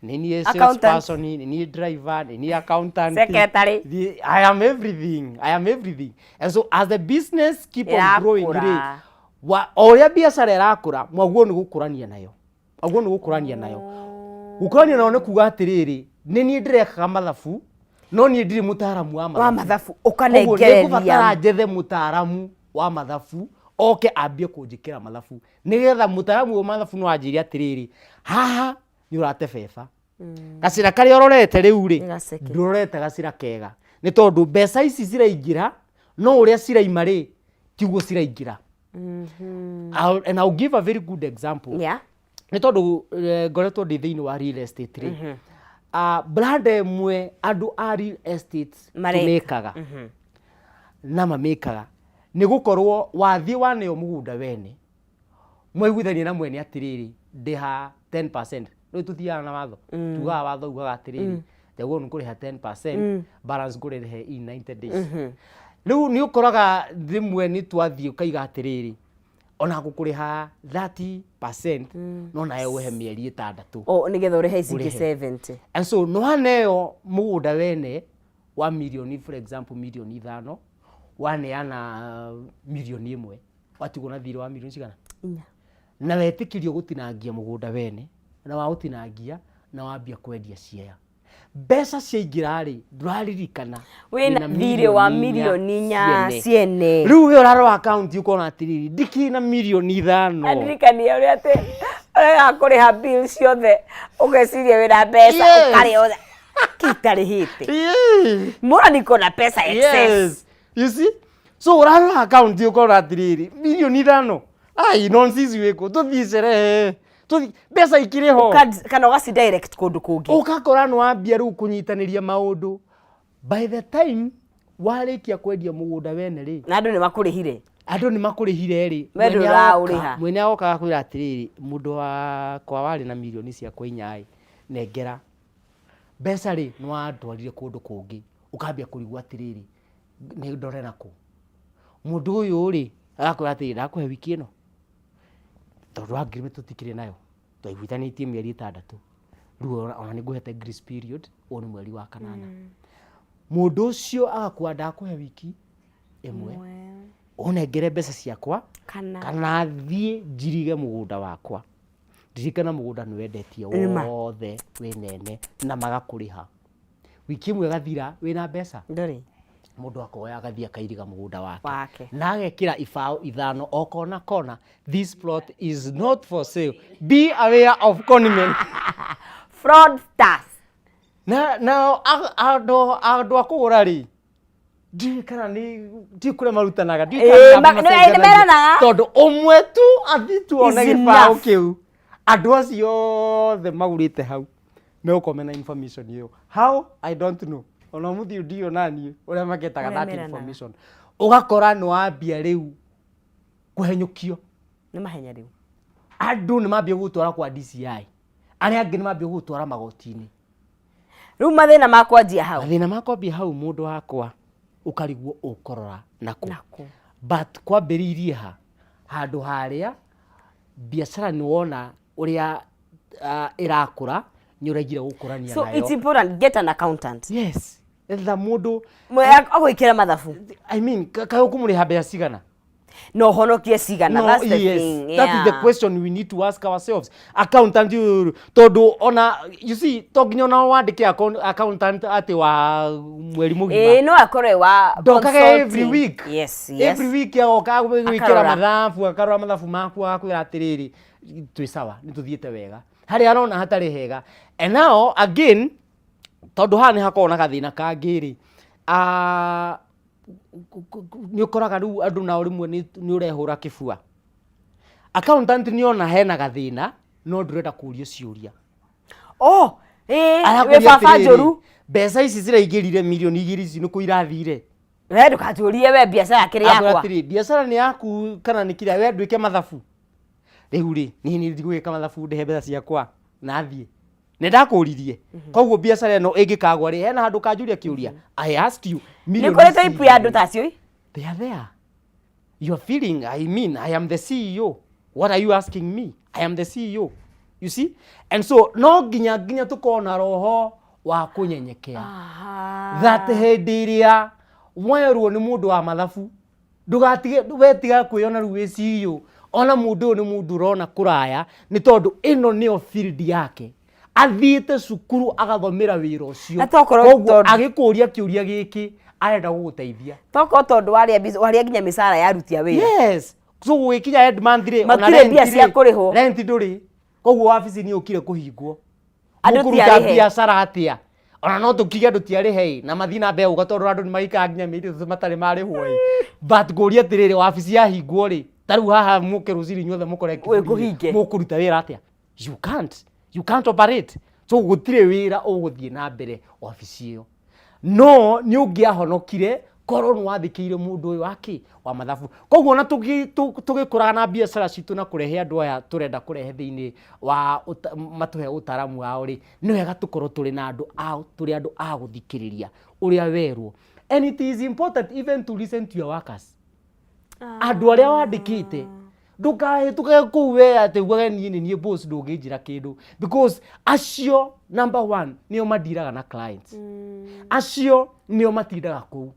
Nĩ niĩ sales Accountant. person, nĩ niĩ driver, nĩ niĩ accountant. Secretary. I am everything. I am everything. And so as the business keep on growing rĩ, Ĩrakũra. o ũrĩa biacara ĩrakũra, mwaguo nĩ gũkũrania nayo. Mwaguo nĩ gũkũrania nayo. Gũkũrania nayo nĩ kuga atĩrĩrĩ, nĩ niĩ ndĩrekaga mathabu, no niĩ ndirĩ mũtaaramu wa mathabu. Wa mathabu, Koguo ũkanengereria. nĩngũbatara njethe mũtaaramu wa mathabu, oke ambie kũnjĩkĩra mathabu. Nĩgetha mũtaaramu wa mathabu no anjĩre atĩrĩrĩ, haha nĩ ũratebeba. Gacĩra karĩa ũrorete rĩu rĩ, Nĩ gaceke. ndũrorete gacĩra kega. Nĩ tondũ mbeca ici ciraingĩra, no ũrĩa ciraima rĩ, tiguo ciraingĩra. And I'll give a very good example. Nĩ tondũ ngoretwo ndĩ thĩinĩ wa real estate rĩ. Brand ĩmwe andũ a real estate Mareka. tũmĩkaga. Na mamĩkaga. Nĩ gũkorwo wathiĩ waneo mũgũnda wene, mwaiguithania na mwene atĩrĩrĩ, ndĩha 10%. Rĩu tũthiaga na watho. Tugaga watho ugaga atĩrĩrĩ, njagĩrĩirwo nĩ kũrĩha 10%, balance ngũrĩhe in 90 days. Rĩu nĩ ũkoraga rĩmwe nĩ twathiĩ ũkaiga atĩrĩrĩ, ona ngũkũrĩha 30%, no nawe ũhe mĩeri 6. O, nĩgetha ũrĩhe ici ingĩ Ũrĩhe. 70. And so no waneo mũgũnda wene wa mirioni, for example, mirioni 5, waneana mirioni 1, watigwo na thirĩ wa mirioni cigana? Inya. Na wetĩkĩrio gũtinangia mũgũnda wene, na waũtinangia na wambia kwendia ciea. Mbeca ciaingĩra rĩ, ndũraririkana Wĩna wĩna thirĩ wa mirioni mirioni inya inya ciene. ciene. Rĩu we ũrarora akaunti ũkona atĩrĩrĩ, ndikĩrĩ na mirioni 5. Andirikania ũrĩa atĩ ũrega kũrĩha bill ciothe, ũgeciria wĩna mbeca, ũkarĩa othe. Kĩtarĩhĩte. Mbona niko na pesa excess? Yes. You see? So ũrarora akaunti ũkona atĩrĩrĩ, mirioni 5. Ai, nonsense wĩkũ, tũthiĩ sherehe. Tũthiĩ, mbeca ikĩrĩ ho. Kana ũgaci direct kũndũ kũngĩ. Ũgakora nĩ wambia rĩu kũnyitanĩria maũndũ. By the time warĩkia kwendia mũgũnda wene rĩ, Na andũ nĩ makũrĩhire. Andũ nĩ makũrĩhire rĩ, We mwene ndũraũrĩha. Mwene agoka agakwĩra atĩrĩrĩ, mũndũ wakwa warĩ na mirioni ciakwa inya ĩ, nengera mbeca rĩ, nĩ wandwarire kũndũ kũngĩ. Ũkambia kũrigwo atĩrĩrĩ, nĩ ndore nakũ? Mũndũ ũyũ rĩ, agakwĩra atĩrĩrĩ, ndakũhe wiki ĩno, tondũ agreement tũtikĩrĩ nayo, twaiguithanĩtie mĩeri 6, rĩu ona nĩ ngũhete grace period, ũyũ nĩ mweri wa kanana. Mũndũ ũcio agakua ndakũhe wiki ĩmwe, ũnengere mbeca ciakwa Kana thiĩ njirige mũgũnda wakwa. Ririkana mũgũnda nĩ wendetie Nĩma. wothe wĩ nene na magakũrĩha. Wiki ĩmwe ĩgathira wĩna mbeca. Ndũrĩ. Mũndũ akoya agathiĩ akairiga mũgũnda wake. Wake. Na agekĩra ibaũ 5 o kona kona. This plot is not for sale. Be aware of conmen. Fraudsters. Na nao andũ a kũgũra rĩ, ndiũĩ kana nĩ, ndiũĩ kũrĩa marutanaga, ndiũĩ kana namba Nĩ macenjanagia. meranaga. Tondũ ũmwe tu athiĩ tu one Is gĩbaũ enough. kĩu, andũ acio othe magũrĩte hau megũkorwo mena information ĩyo. How? I don't know. Ona ũmũthĩ ũyũ ndiũĩ ona niĩ ũrĩa magetaga Ũrĩa that meranaga. information. Ũgakora nĩ wambia rĩu kũhenyũkio. Nĩ mahenya rĩu. Andũ nĩ mambia gũgũtwara kwa DCI. Arĩa angĩ nĩ mambia gũgũtwara magoti-inĩ. Rĩu mathĩna makwanjia hau. Mathĩna makwambia hau mũndũ wakwa ũkarigwo ũkũrora nakũ. Nakũ. But kwambĩrĩirie ha? Handũ harĩa biacara nĩ wona ũrĩa ĩrakũra, nĩ ũregire gũkũrania So nayo. it's important, get an accountant. Yes. Etha mũndũ Agwĩkĩra mathabu. I mean, kaĩ ũkũmũrĩha mbeca cigana? No honokie cigana. No, that's the yes. thing. That is the question we need to ask ourselves. Accountant ũyũ, tondũ ona, you see, to nginya ona wandĩke accountant atĩ wa mweri mũgima. Ĩĩ, no akorwo wa Ndokaga every consulting. week. Yes, yes. Every week agoka gwĩkĩra Akarora. mathabu, akarora mathabu maku, agakwĩra atĩrĩrĩ, twĩ sawa, nĩ tũthiĩte wega. Harĩa arona hatarĩ hega. And now again, tondũ haha nĩ hakoragwo na gathĩna kangĩ rĩ, nĩ ũkoraga rĩu andũ nao rĩmwe nĩ ũrehũra kĩbua. Accountant nĩ ona hena gathĩna, no ndũrenda kũrio ciũria. Oh, ĩĩ, Arakũria wĩ baba atĩrĩrĩ, njũru. Mbeca ici ciraingĩrire mirioni igĩrĩ ici nĩ kũ irathire? We ndũkanjũrie we biacara kĩrĩ Akwĩra yakwa. atĩrĩ, biacara nĩ yaku kana nĩ kĩrĩa, we ndwĩke mathabu. Rĩu rĩ, niĩ nĩ ndigwĩka mathabu ndĩhe mbeca ciakwa na thiĩ. Nĩ ndakũririe. Koguo biacara ĩno ĩngĩkagwa rĩ, hena handũ kanjũria kĩũria. I asked you. Nĩ Mirioni kũrĩ type ya andũ ici ta acio ĩ? They are there. You are feeling, I mean, I am the CEO. What are you asking me? I am the CEO. You see? And so, no nginya nginya tũkorwo na roho wa kũnyenyekea. That hĩndĩ ĩrĩa werwo nĩ mũndũ wa mathabu, ndũgatige, we tiga kwĩyona rĩu wĩ CEO. Ona mũndũ ũyũ nĩ mũndũ ũrona kũraya, nĩ tondũ ĩno nĩyo field yake. Athiĩte cukuru agathomera wĩra ũcio. Na tokorwo Koguo tondũ agĩkũria kĩũria gĩkĩ, arenda gũgũteithia. Tokorwo tondũ warĩa mbica, warĩa nginya mĩcara ya aruti a wĩra. Yes. So gũgĩkinya end month rĩ, ona Matirĩ rent mbia cia rĩ, kũrĩhwo. Rent ndũrĩ. Koguo wabici nĩ yũkire kũhingwo. Andũ ti Mũkũruta arĩhe. biacara atĩa? Ona no tũkige andũ ti arĩhe ĩ, na mathiĩ na mbere gũka tondũ andũ nĩ maikaraga nginya mĩeri 3 matarĩ marĩhwo ĩ. But ngũria atĩrĩrĩ, wabici yahingwo rĩ, ta rĩu haha mũke rũcinĩ inyuothe mũkore Wĩ kĩburi rĩ, kũhinge. mũkũruta wĩra atĩa? You can't. You can't operate. So gũtirĩ wĩra ũgũthiĩ na mbere wabici ĩyo. No nĩ ũngĩahonokire korwo nĩ wathĩkĩire mũndũ ũyũ wake wa mathabu. Koguo ona tũgĩkũraga na biacara citũ na kũrehe andũ aya tũrenda kũrehe thĩinĩ wa matũhe ũtaaramu wao rĩ, nĩ wega tũkorwo tũrĩ na andũ a, tũrĩ andũ a gũthikĩrĩria ũrĩa werwo. And it is important even to listen to your workers. Andũ arĩa wandĩkĩte, ndũkahĩtũke kũu we atĩ ugage niĩ nĩ niĩ boss ndũngĩnjĩra kĩndũ. Because acio number one nĩo mandiraga na clients. Acio nĩo matindaga kũu.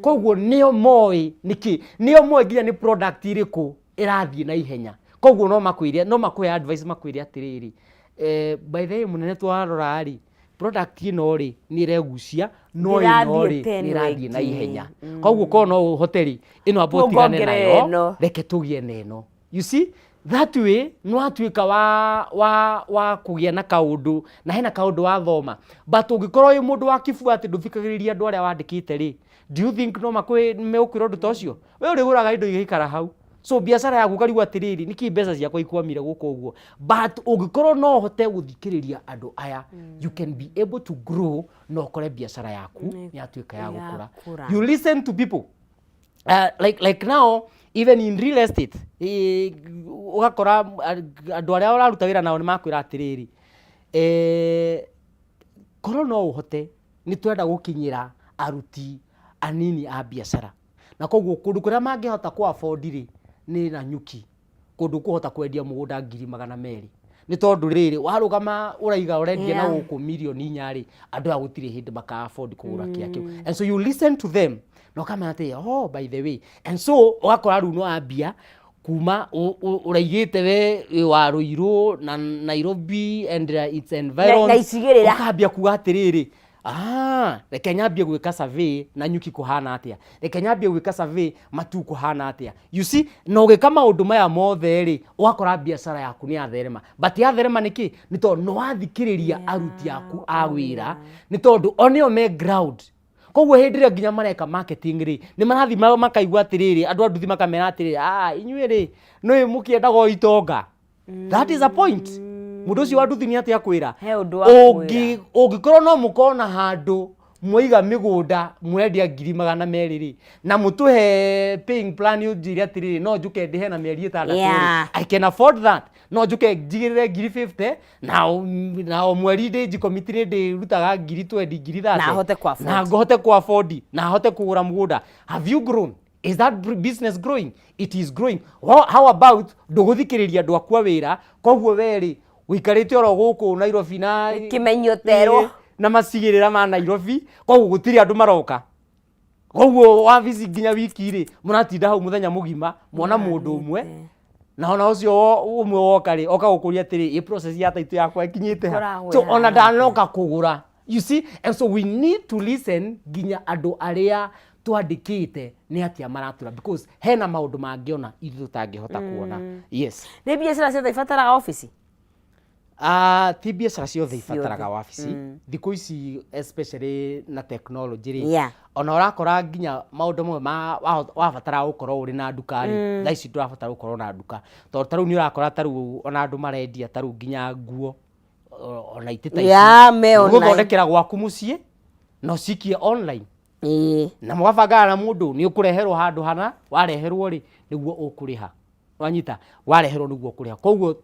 Koguo nĩo moĩ nĩkĩ, nĩo moĩ nginya nĩ product ĩrĩkũ ĩrathiĩ na ihenya. Koguo no makwĩre, no makũhe advice makwĩre atĩrĩrĩ, by the way mũnene twarora rĩ, product ĩno rĩ nĩ ĩregucia, no ĩno rĩ Ndĩrathiĩ tene nĩ ĩrathiĩ na ĩngĩ. ihenya. Koguo korwo no ũhote rĩ, ĩno amba ũtigane Tuongongerere nayo, ĩno. reke tũgĩe na ĩno. You see, that way nĩ watuĩka wa kũgĩa na kaũndũ, na hena kaũndũ wathoma. But ũngĩkorwo wĩ mũndũ wa kĩbua atĩ ndũthikagĩrĩria andũ arĩa wandĩkĩte rĩ, do you think no megũkwĩra ũndũ ta ũcio? We ũrĩgũraga indo igaikara hau. So biacara yaku ũkarigwo atĩrĩrĩ, nĩkĩ mbeca ciakwa ikwamire gũkũ ũguo? But ũngĩkorwo no ũhote gũthikĩrĩria andũ aya, you can be able to grow na ũkore biacara yaku nĩ yatuĩka ya gũkũra. Yakũra. You listen to people. Like now, even in real estate, ũgakora andũ arĩa ũraruta wĩra nao nĩ makwĩra atĩrĩrĩ, korwo no ũhote, nĩ twenda gũkinyĩra aruti anini a biacara, na koguo kũndũ kũrĩa mangĩhota kũ afford rĩ, nĩ Nanyuki, kũndũ kũhota kwendia mũgũnda 200,000, nĩ tondũ rĩrĩ warũgama ũraiga ũrendia na gũkũ 4 mirioni rĩ, andũ aya gũtirĩ hĩndĩ maka afford kũgũra kĩa kĩu. And so you listen to them na ũkamenya atĩ, oh, by the way, and so ũgakora rĩu no ambia kuma ũraigĩte we wĩ wa Ruiru na Nairobi and its environs, na icigĩrĩra. Ũkambia kuga atĩrĩrĩ, ah, reke nyambie gwĩka survey na Nyuki kũhana atĩa, reke nyambie gwĩka survey Matu kũhana atĩa. You see, na ũgĩka maũndũ maya mothe rĩ, ũgakora biacara yaku nĩ yatherema. But yatherema nĩkĩ? Nĩ tondũ nĩ wathikĩrĩria aruti aku a wĩra, nĩ tondũ o nĩo me ground. Koguo hĩndĩ ĩrĩa nginya mareka marketing rĩ, nĩ marathiĩ makaigua atĩrĩrĩ, andũ a nduthi makamera atĩrĩrĩ, ah, inyuĩ rĩ, nĩ mũkĩendaga o itonga. That is a point. Mũndũ ũcio wa nduthi nĩ atĩa kwĩra? He ũndũ wa kwĩra. Ũngĩkorwo no mũkorwo na handũ mwaiga mĩgũnda mũrendia 200,000 rĩ, na mũtũhe paying plan, ũnjĩre atĩrĩrĩ, no njũke ndĩhe na mĩeri 6 rĩ, I can afford that. No njũke njigĩrĩre 50,000 na o mweri ndĩ njikomiti nĩ ndĩrutaga 20,000, 30,000. Na ahote ku afford. Na hote ku afford na hote kũgũra mũgũnda. Have you grown? Is that business growing? It is growing. How about ndũgũthikĩrĩria andũ aku a wĩra? Koguo we rĩ, ũikarĩte oro gũkũ Nairobi na Kĩmenyo terwo. Na macigĩrĩra ma Nairobi, koguo gũtirĩ andũ maroka, koguo wabici nginya wiki rĩ, mũratinda hau mũthenya mũgima mwana mũndũ ũmwe, na ona ũcio ũmwe woka rĩ, oka gũkũria atĩrĩ, ĩ process ya title yakwa ĩkinyĩte ha? Kũragwo So ona ĩhana. Ndanoka kũgũra. You see, and so we need to listen nginya andũ arĩa twandĩkĩte nĩ atĩa maratura, because hena maũndũ mangĩona ithuĩ tũtangĩhota kuona, yes. Nĩ biacara ciothe ibataraga obici? Ti biacara ciothe ibataraga wabici thikũ ici, especially na technology rĩ. Ona ũrakora nginya maũndũ mamwe ma wabatara gũkorwo ũrĩ na nduka rĩ, thaa ici ndũrabatara gũkorwo na nduka, tondũ ta rĩu nĩ ũrakora ta rĩu ona andũ marendia ta rĩu nginya nguo ona itĩ ta ici. Yeah, me online. Gũthondekera gwaku mũciĩ na ũcikie online, na mũgabangana na mũndũ nĩ ũkũreherwo handũ hana, wareherwo rĩ, nĩguo ũkũrĩha. Wanyita, wareherwo nĩguo ũkũrĩha. Koguo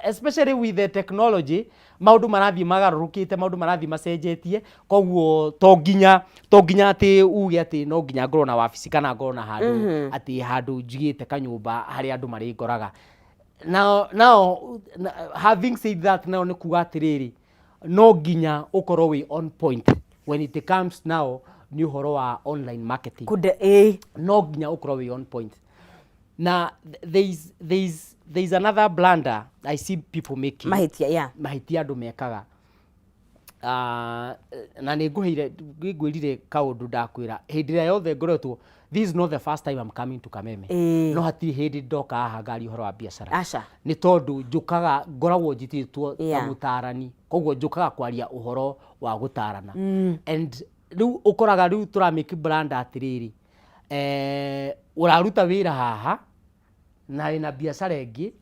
especially with the technology, maũndũ marathiĩ magarũrũkĩte, maũndũ marathiĩ macenjetie. Koguo to nginya atĩ uge atĩ no nginya ngorwo na wabici kana ngorwo na handũ, atĩ handũ njigĩte kanyũmba harĩa andũ marĩngoraga. Now, having said that, now nĩ kuga atĩrĩrĩ, no nginya ũkorwo wĩ on point when it comes now nĩ ũhoro wa online marketing. Kunde ĩĩ. No nginya ũkorwo wĩ on point. Na there is another blunder I see people making. Mahĩtia, yeah. Mahĩtia andũ mekaga. Na nĩ ngũheire, ngwĩrire kaũndũ, ndakwĩra hĩndĩ ĩrĩa yothe ngoretwo, this is not the first time I'm coming to Kameme. No hatirĩ hĩndĩ ndoka haha ngaria ũhoro wa biacara. Aca. Nĩ tondũ njũkaga ngoragwo njĩtĩtwo ta mũtarani, koguo njũkaga kwaria ũhoro wa gũtarana. And rĩu ũkoraga rĩu tũramake blunder atĩrĩrĩ, ũraruta wĩra haha na wĩna biacara ĩngĩ,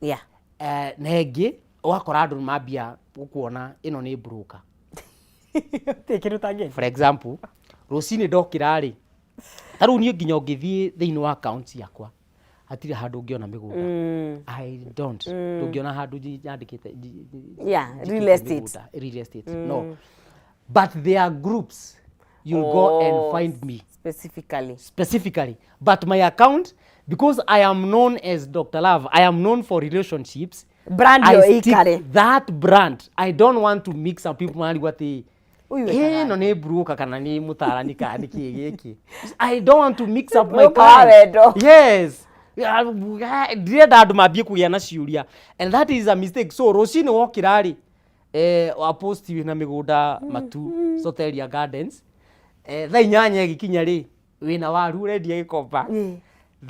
na ĩngĩ, ũgakora andũ mambia gũkuona ĩno nĩ broker. Gũtirĩ kĩndũ ũtangĩendia. For example, rũcinĩ ndokĩra rĩ, ta rĩu niĩ nginya ũngĩthiĩ thĩinĩ wa account yakwa, hatirĩ handũ ũngĩona mĩgũnda. I don't, ndũngĩona handũ nyandĩkĩte njĩkĩte real estate. Mĩgũnda, real estate, no, but there are groups you'll go and find me specifically. Specifically. But my account, because I am known as Dr. Love, I am known for relationships. Brand I yo stick ĩikare. That brand, I don't want to mix some people marigwo atĩ Ũyũ wĩkaga ĩno nĩ broker kana nĩ mũtarani kana nĩ kĩĩ gĩkĩ. I don't want to mix up my Broker wa clients. wendo. Yes. Ndirenda andũ mambie kũgĩa na ciũria, and that is a mistake. So rũcinĩ wokĩra rĩ, wa post wĩna mĩgũnda Matu Soteria Gardens, thaa 8 ĩgĩkinya rĩ, wĩna waru ũrendia Gĩkomba,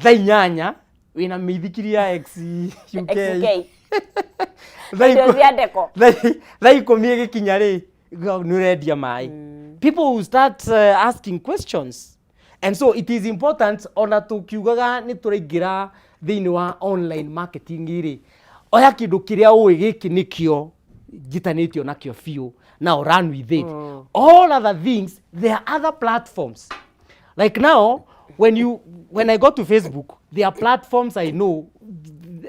thaa 8 wĩna mĩithikiri ya X UK. XUK. Thaa Indo cia ndeko. Thaa 10 ĩgĩkinya rĩ, nĩ ũrendia maĩ. People will start asking questions, and so it is important, ona tũkiugaga nĩ tũraingĩra thĩinĩ wa online marketing rĩ, oya kĩndũ kĩrĩa ũĩ gĩkĩ nĩkĩo njitanĩtio nakĩo biũ, now run with it. All other things, there are other platforms. Like now When I go to Facebook, there are platforms I know,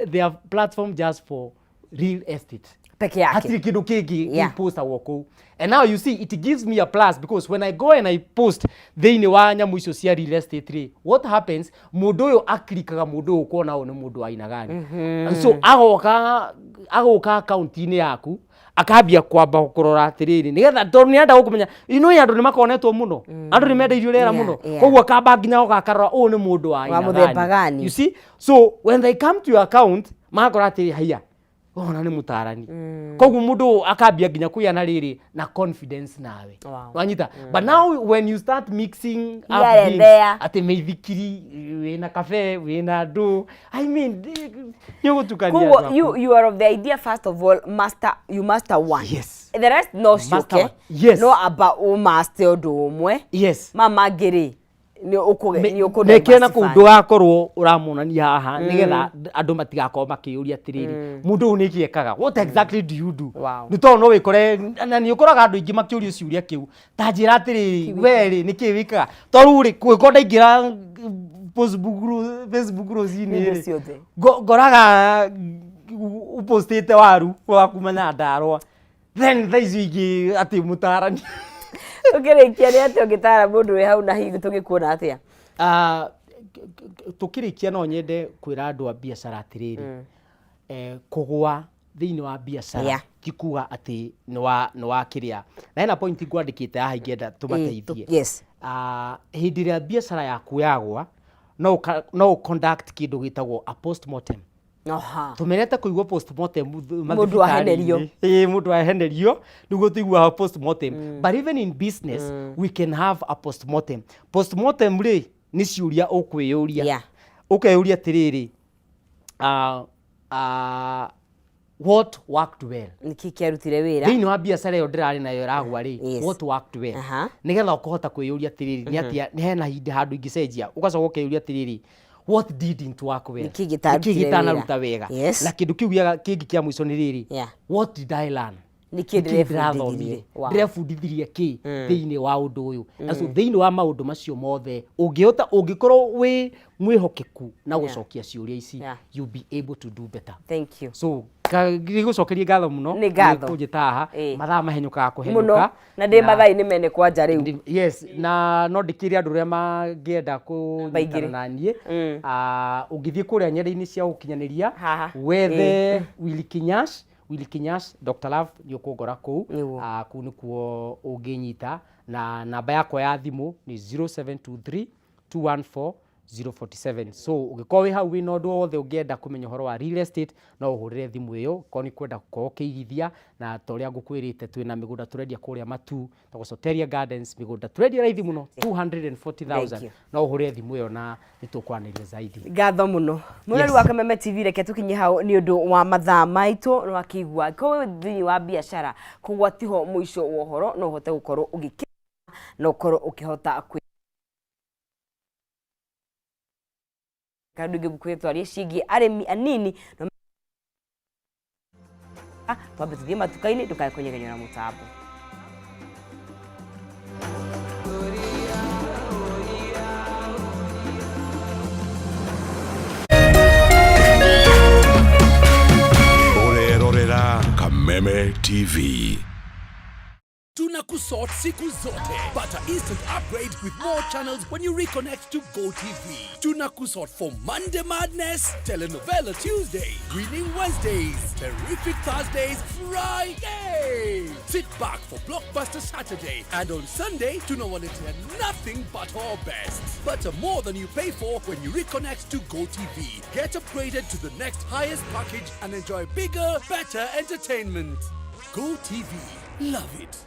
there are platform just for real estate. Peke yake. Hatirĩ kĩndũ kĩngĩ postagwo kũu. And now you see, it gives me a plus, because when I go and I post thĩinĩ wa nyamũ icio cia real estate rĩ, what happens, mũndũ ũyũ aklikaga, mũndũ ũyũ ũkona ũyũ nĩ mũndũ wa aina gani. And so agoka akaunti-inĩ yaku, akambia kwamba kũrora atĩrĩrĩ, nĩgetha tondũ nĩ enda gũkũmenya. Andũ nĩ makonetwo mũno, andũ nĩ menda irio rĩera mũno. Koguo akamba nginya goka akarora ũyũ nĩ mũndũ wa aina mũthemba gani. You see, so when they come to your account, magakora atĩrĩ, haiya, ona nĩ mũtarani. Koguo mũndũ akambia nginya kũgĩa na rĩrĩ na confidence nawe. Wanyita? But now when you start mixing up Here and things, there. atĩ mĩithikiri wĩna kabe wĩna andũ, I mean, nĩ ũgũtukania Koguo andũ aku. you are of the idea, first of all, master, you master one. Yes. The rest no Master ciũke. one. Yes. No amba ũmaster ũndũ ũmwe. Ma mangĩ rĩ, nĩ ũkũge nĩ ũkũ Mekĩre na kũu, diversify. ndũgakorwo ũramonania haha, nĩgetha andũ matigakorwo makĩyũria atĩrĩrĩ, mũndũ ũyũ nĩkĩ ekaga, what exactly do you do? Nĩ tondũ no wĩkore na nĩ ũkoraga andũ aingĩ makĩũrio ciũria kĩu, ta njĩra atĩrĩrĩ, we rĩ, nĩkĩ wĩkaga? Tondũ rĩ, kũngĩkorwo ndaingĩra Facebook rũcinĩ Indo rĩ, ciothe. Ngoraga ũpostĩte waru wa kuma Nyandarũa, then thaa icio ingĩ atĩ mũtarani. Ũkĩrĩkia, nĩ atĩa ũngĩtara mũndũ wĩ hau na hihi tũgĩkuona atĩa? Ah, tũkĩrĩkia no nyende kwĩra andũ a biacara atĩrĩrĩ, kũgũa thĩinĩ wa biacara ti kuga atĩ nĩ wa kĩrĩa. Na hena point ngwandĩkĩte haha ingĩenda tũmateithie. Ah, hĩndĩ ĩrĩa biacara yaku yagwa, no ũ conduct kĩndũ gĩtagwo a postmortem. Tũmerete kũigua postmortem Mũndũ ahenerio. mathibitarĩ-inĩ. Ĩĩ, mũndũ ahenerio nĩguo tũiguaga postmortem, but even in business we can have a postmortem. Postmortem rĩ, nĩ ciũria ũkwĩyũria. Ũkeyũria atĩrĩrĩ, what worked well? Nĩkĩ kĩarutire wĩra? Thĩinĩ wa biacara ĩyo ndĩrarĩ nayo ĩragwa rĩ, what worked well? Nĩgetha ũkahota kwĩyũria atĩrĩrĩ, nĩ atĩa, nĩ hena hĩndĩ handũ ingĩcenjia. Ũgacoka ũkeyũria atĩrĩrĩ, what didn't work well? Nĩkĩ gĩtarutire Nĩkĩ gĩtanaruta wĩra? Wega? Na kĩndũ kĩu kĩngĩ kĩa mũico nĩ rĩrĩ, what did I learn? Nĩkĩ Nĩkĩ ndĩrebundithirie? ndĩrathomire? Ndĩrebundithirie kĩ thĩinĩ wa ũndũ ũyũ? Na so thĩinĩ wa maũndũ macio mothe, ũngĩhota, ũngĩkorwo wĩ mwĩhokeku na gũcokia ciũria ici, you'll be able to do better. Thank you. So ngĩgũcokerie ngatho mũno Nĩ ngatho. Kũnjĩta haha. Mathaa mahenyũkaga Mũno. kũhenyũka. Na ndĩ mathaa-inĩ mene kwanja rĩu. Yes, na no ndĩkĩre andũ arĩa mangĩenda igĩrĩ. kũnyitana na niĩ. Ah, ũngĩthiĩ kũrĩa nyenda-inĩ cia ũkinyanĩria, Haha. wethe Willy Kinyash, Willy Kinyash Dr. Love, nĩ ũkũngora kũu. Nĩguo. Ah, kũu nĩkuo ũngĩnyita, na namba yakwa ya thimũ nĩ 0723 214 047. So ũngĩkorwo wĩ hau wĩna ũndũ o wothe ũngĩenda kũmenya ũhoro wa real estate, no ũhũrĩre thimũ ĩyo. Korwo nĩ kwenda gũkorwo ũkĩigithia, na ta ũrĩa ngũkwĩrĩte, twĩna mĩgũnda tũrendia kũrĩa Matu tagwo Soteria Gardens, mĩgũnda tũrendia raithi mũno, 240,000. Thank you. No ũhũrĩre thimũ ĩyo na nĩ tũkwanĩria zaidi. Ngatho mũno, mwĩrori wa Kameme TV. Reke tũkinye hau nĩ ũndũ wa mathaa maitũ. Nĩ wakĩigua, korwo wĩ thĩinĩ wa biacara, kũgwa tiho mũico wa ũhoro. No ũhote gũkorwo ũgĩkĩra na ũkorwo ũkĩhota kwĩ kandũ ingĩ ngũkwĩre twarie ciĩgiĩ arĩmi anini na twambe tũthiĩ matuka-inĩ. Ndũkae kũnyegenywo na mũtambo. Ũrerorera Kameme TV. Tunakusort siku zote. Pata instant upgrade with more channels when you reconnect to GoTV. Tunakusort for Monday Madness, Telenovela Tuesday, Winning Wednesdays, Terrific Thursdays, Friday. Sit back for Blockbuster Saturday, and on Sunday, tunawaletea nothing but our best. But more than you pay for when you reconnect to GoTV. Get upgraded to the next highest package and enjoy bigger, better entertainment. GoTV. Love it.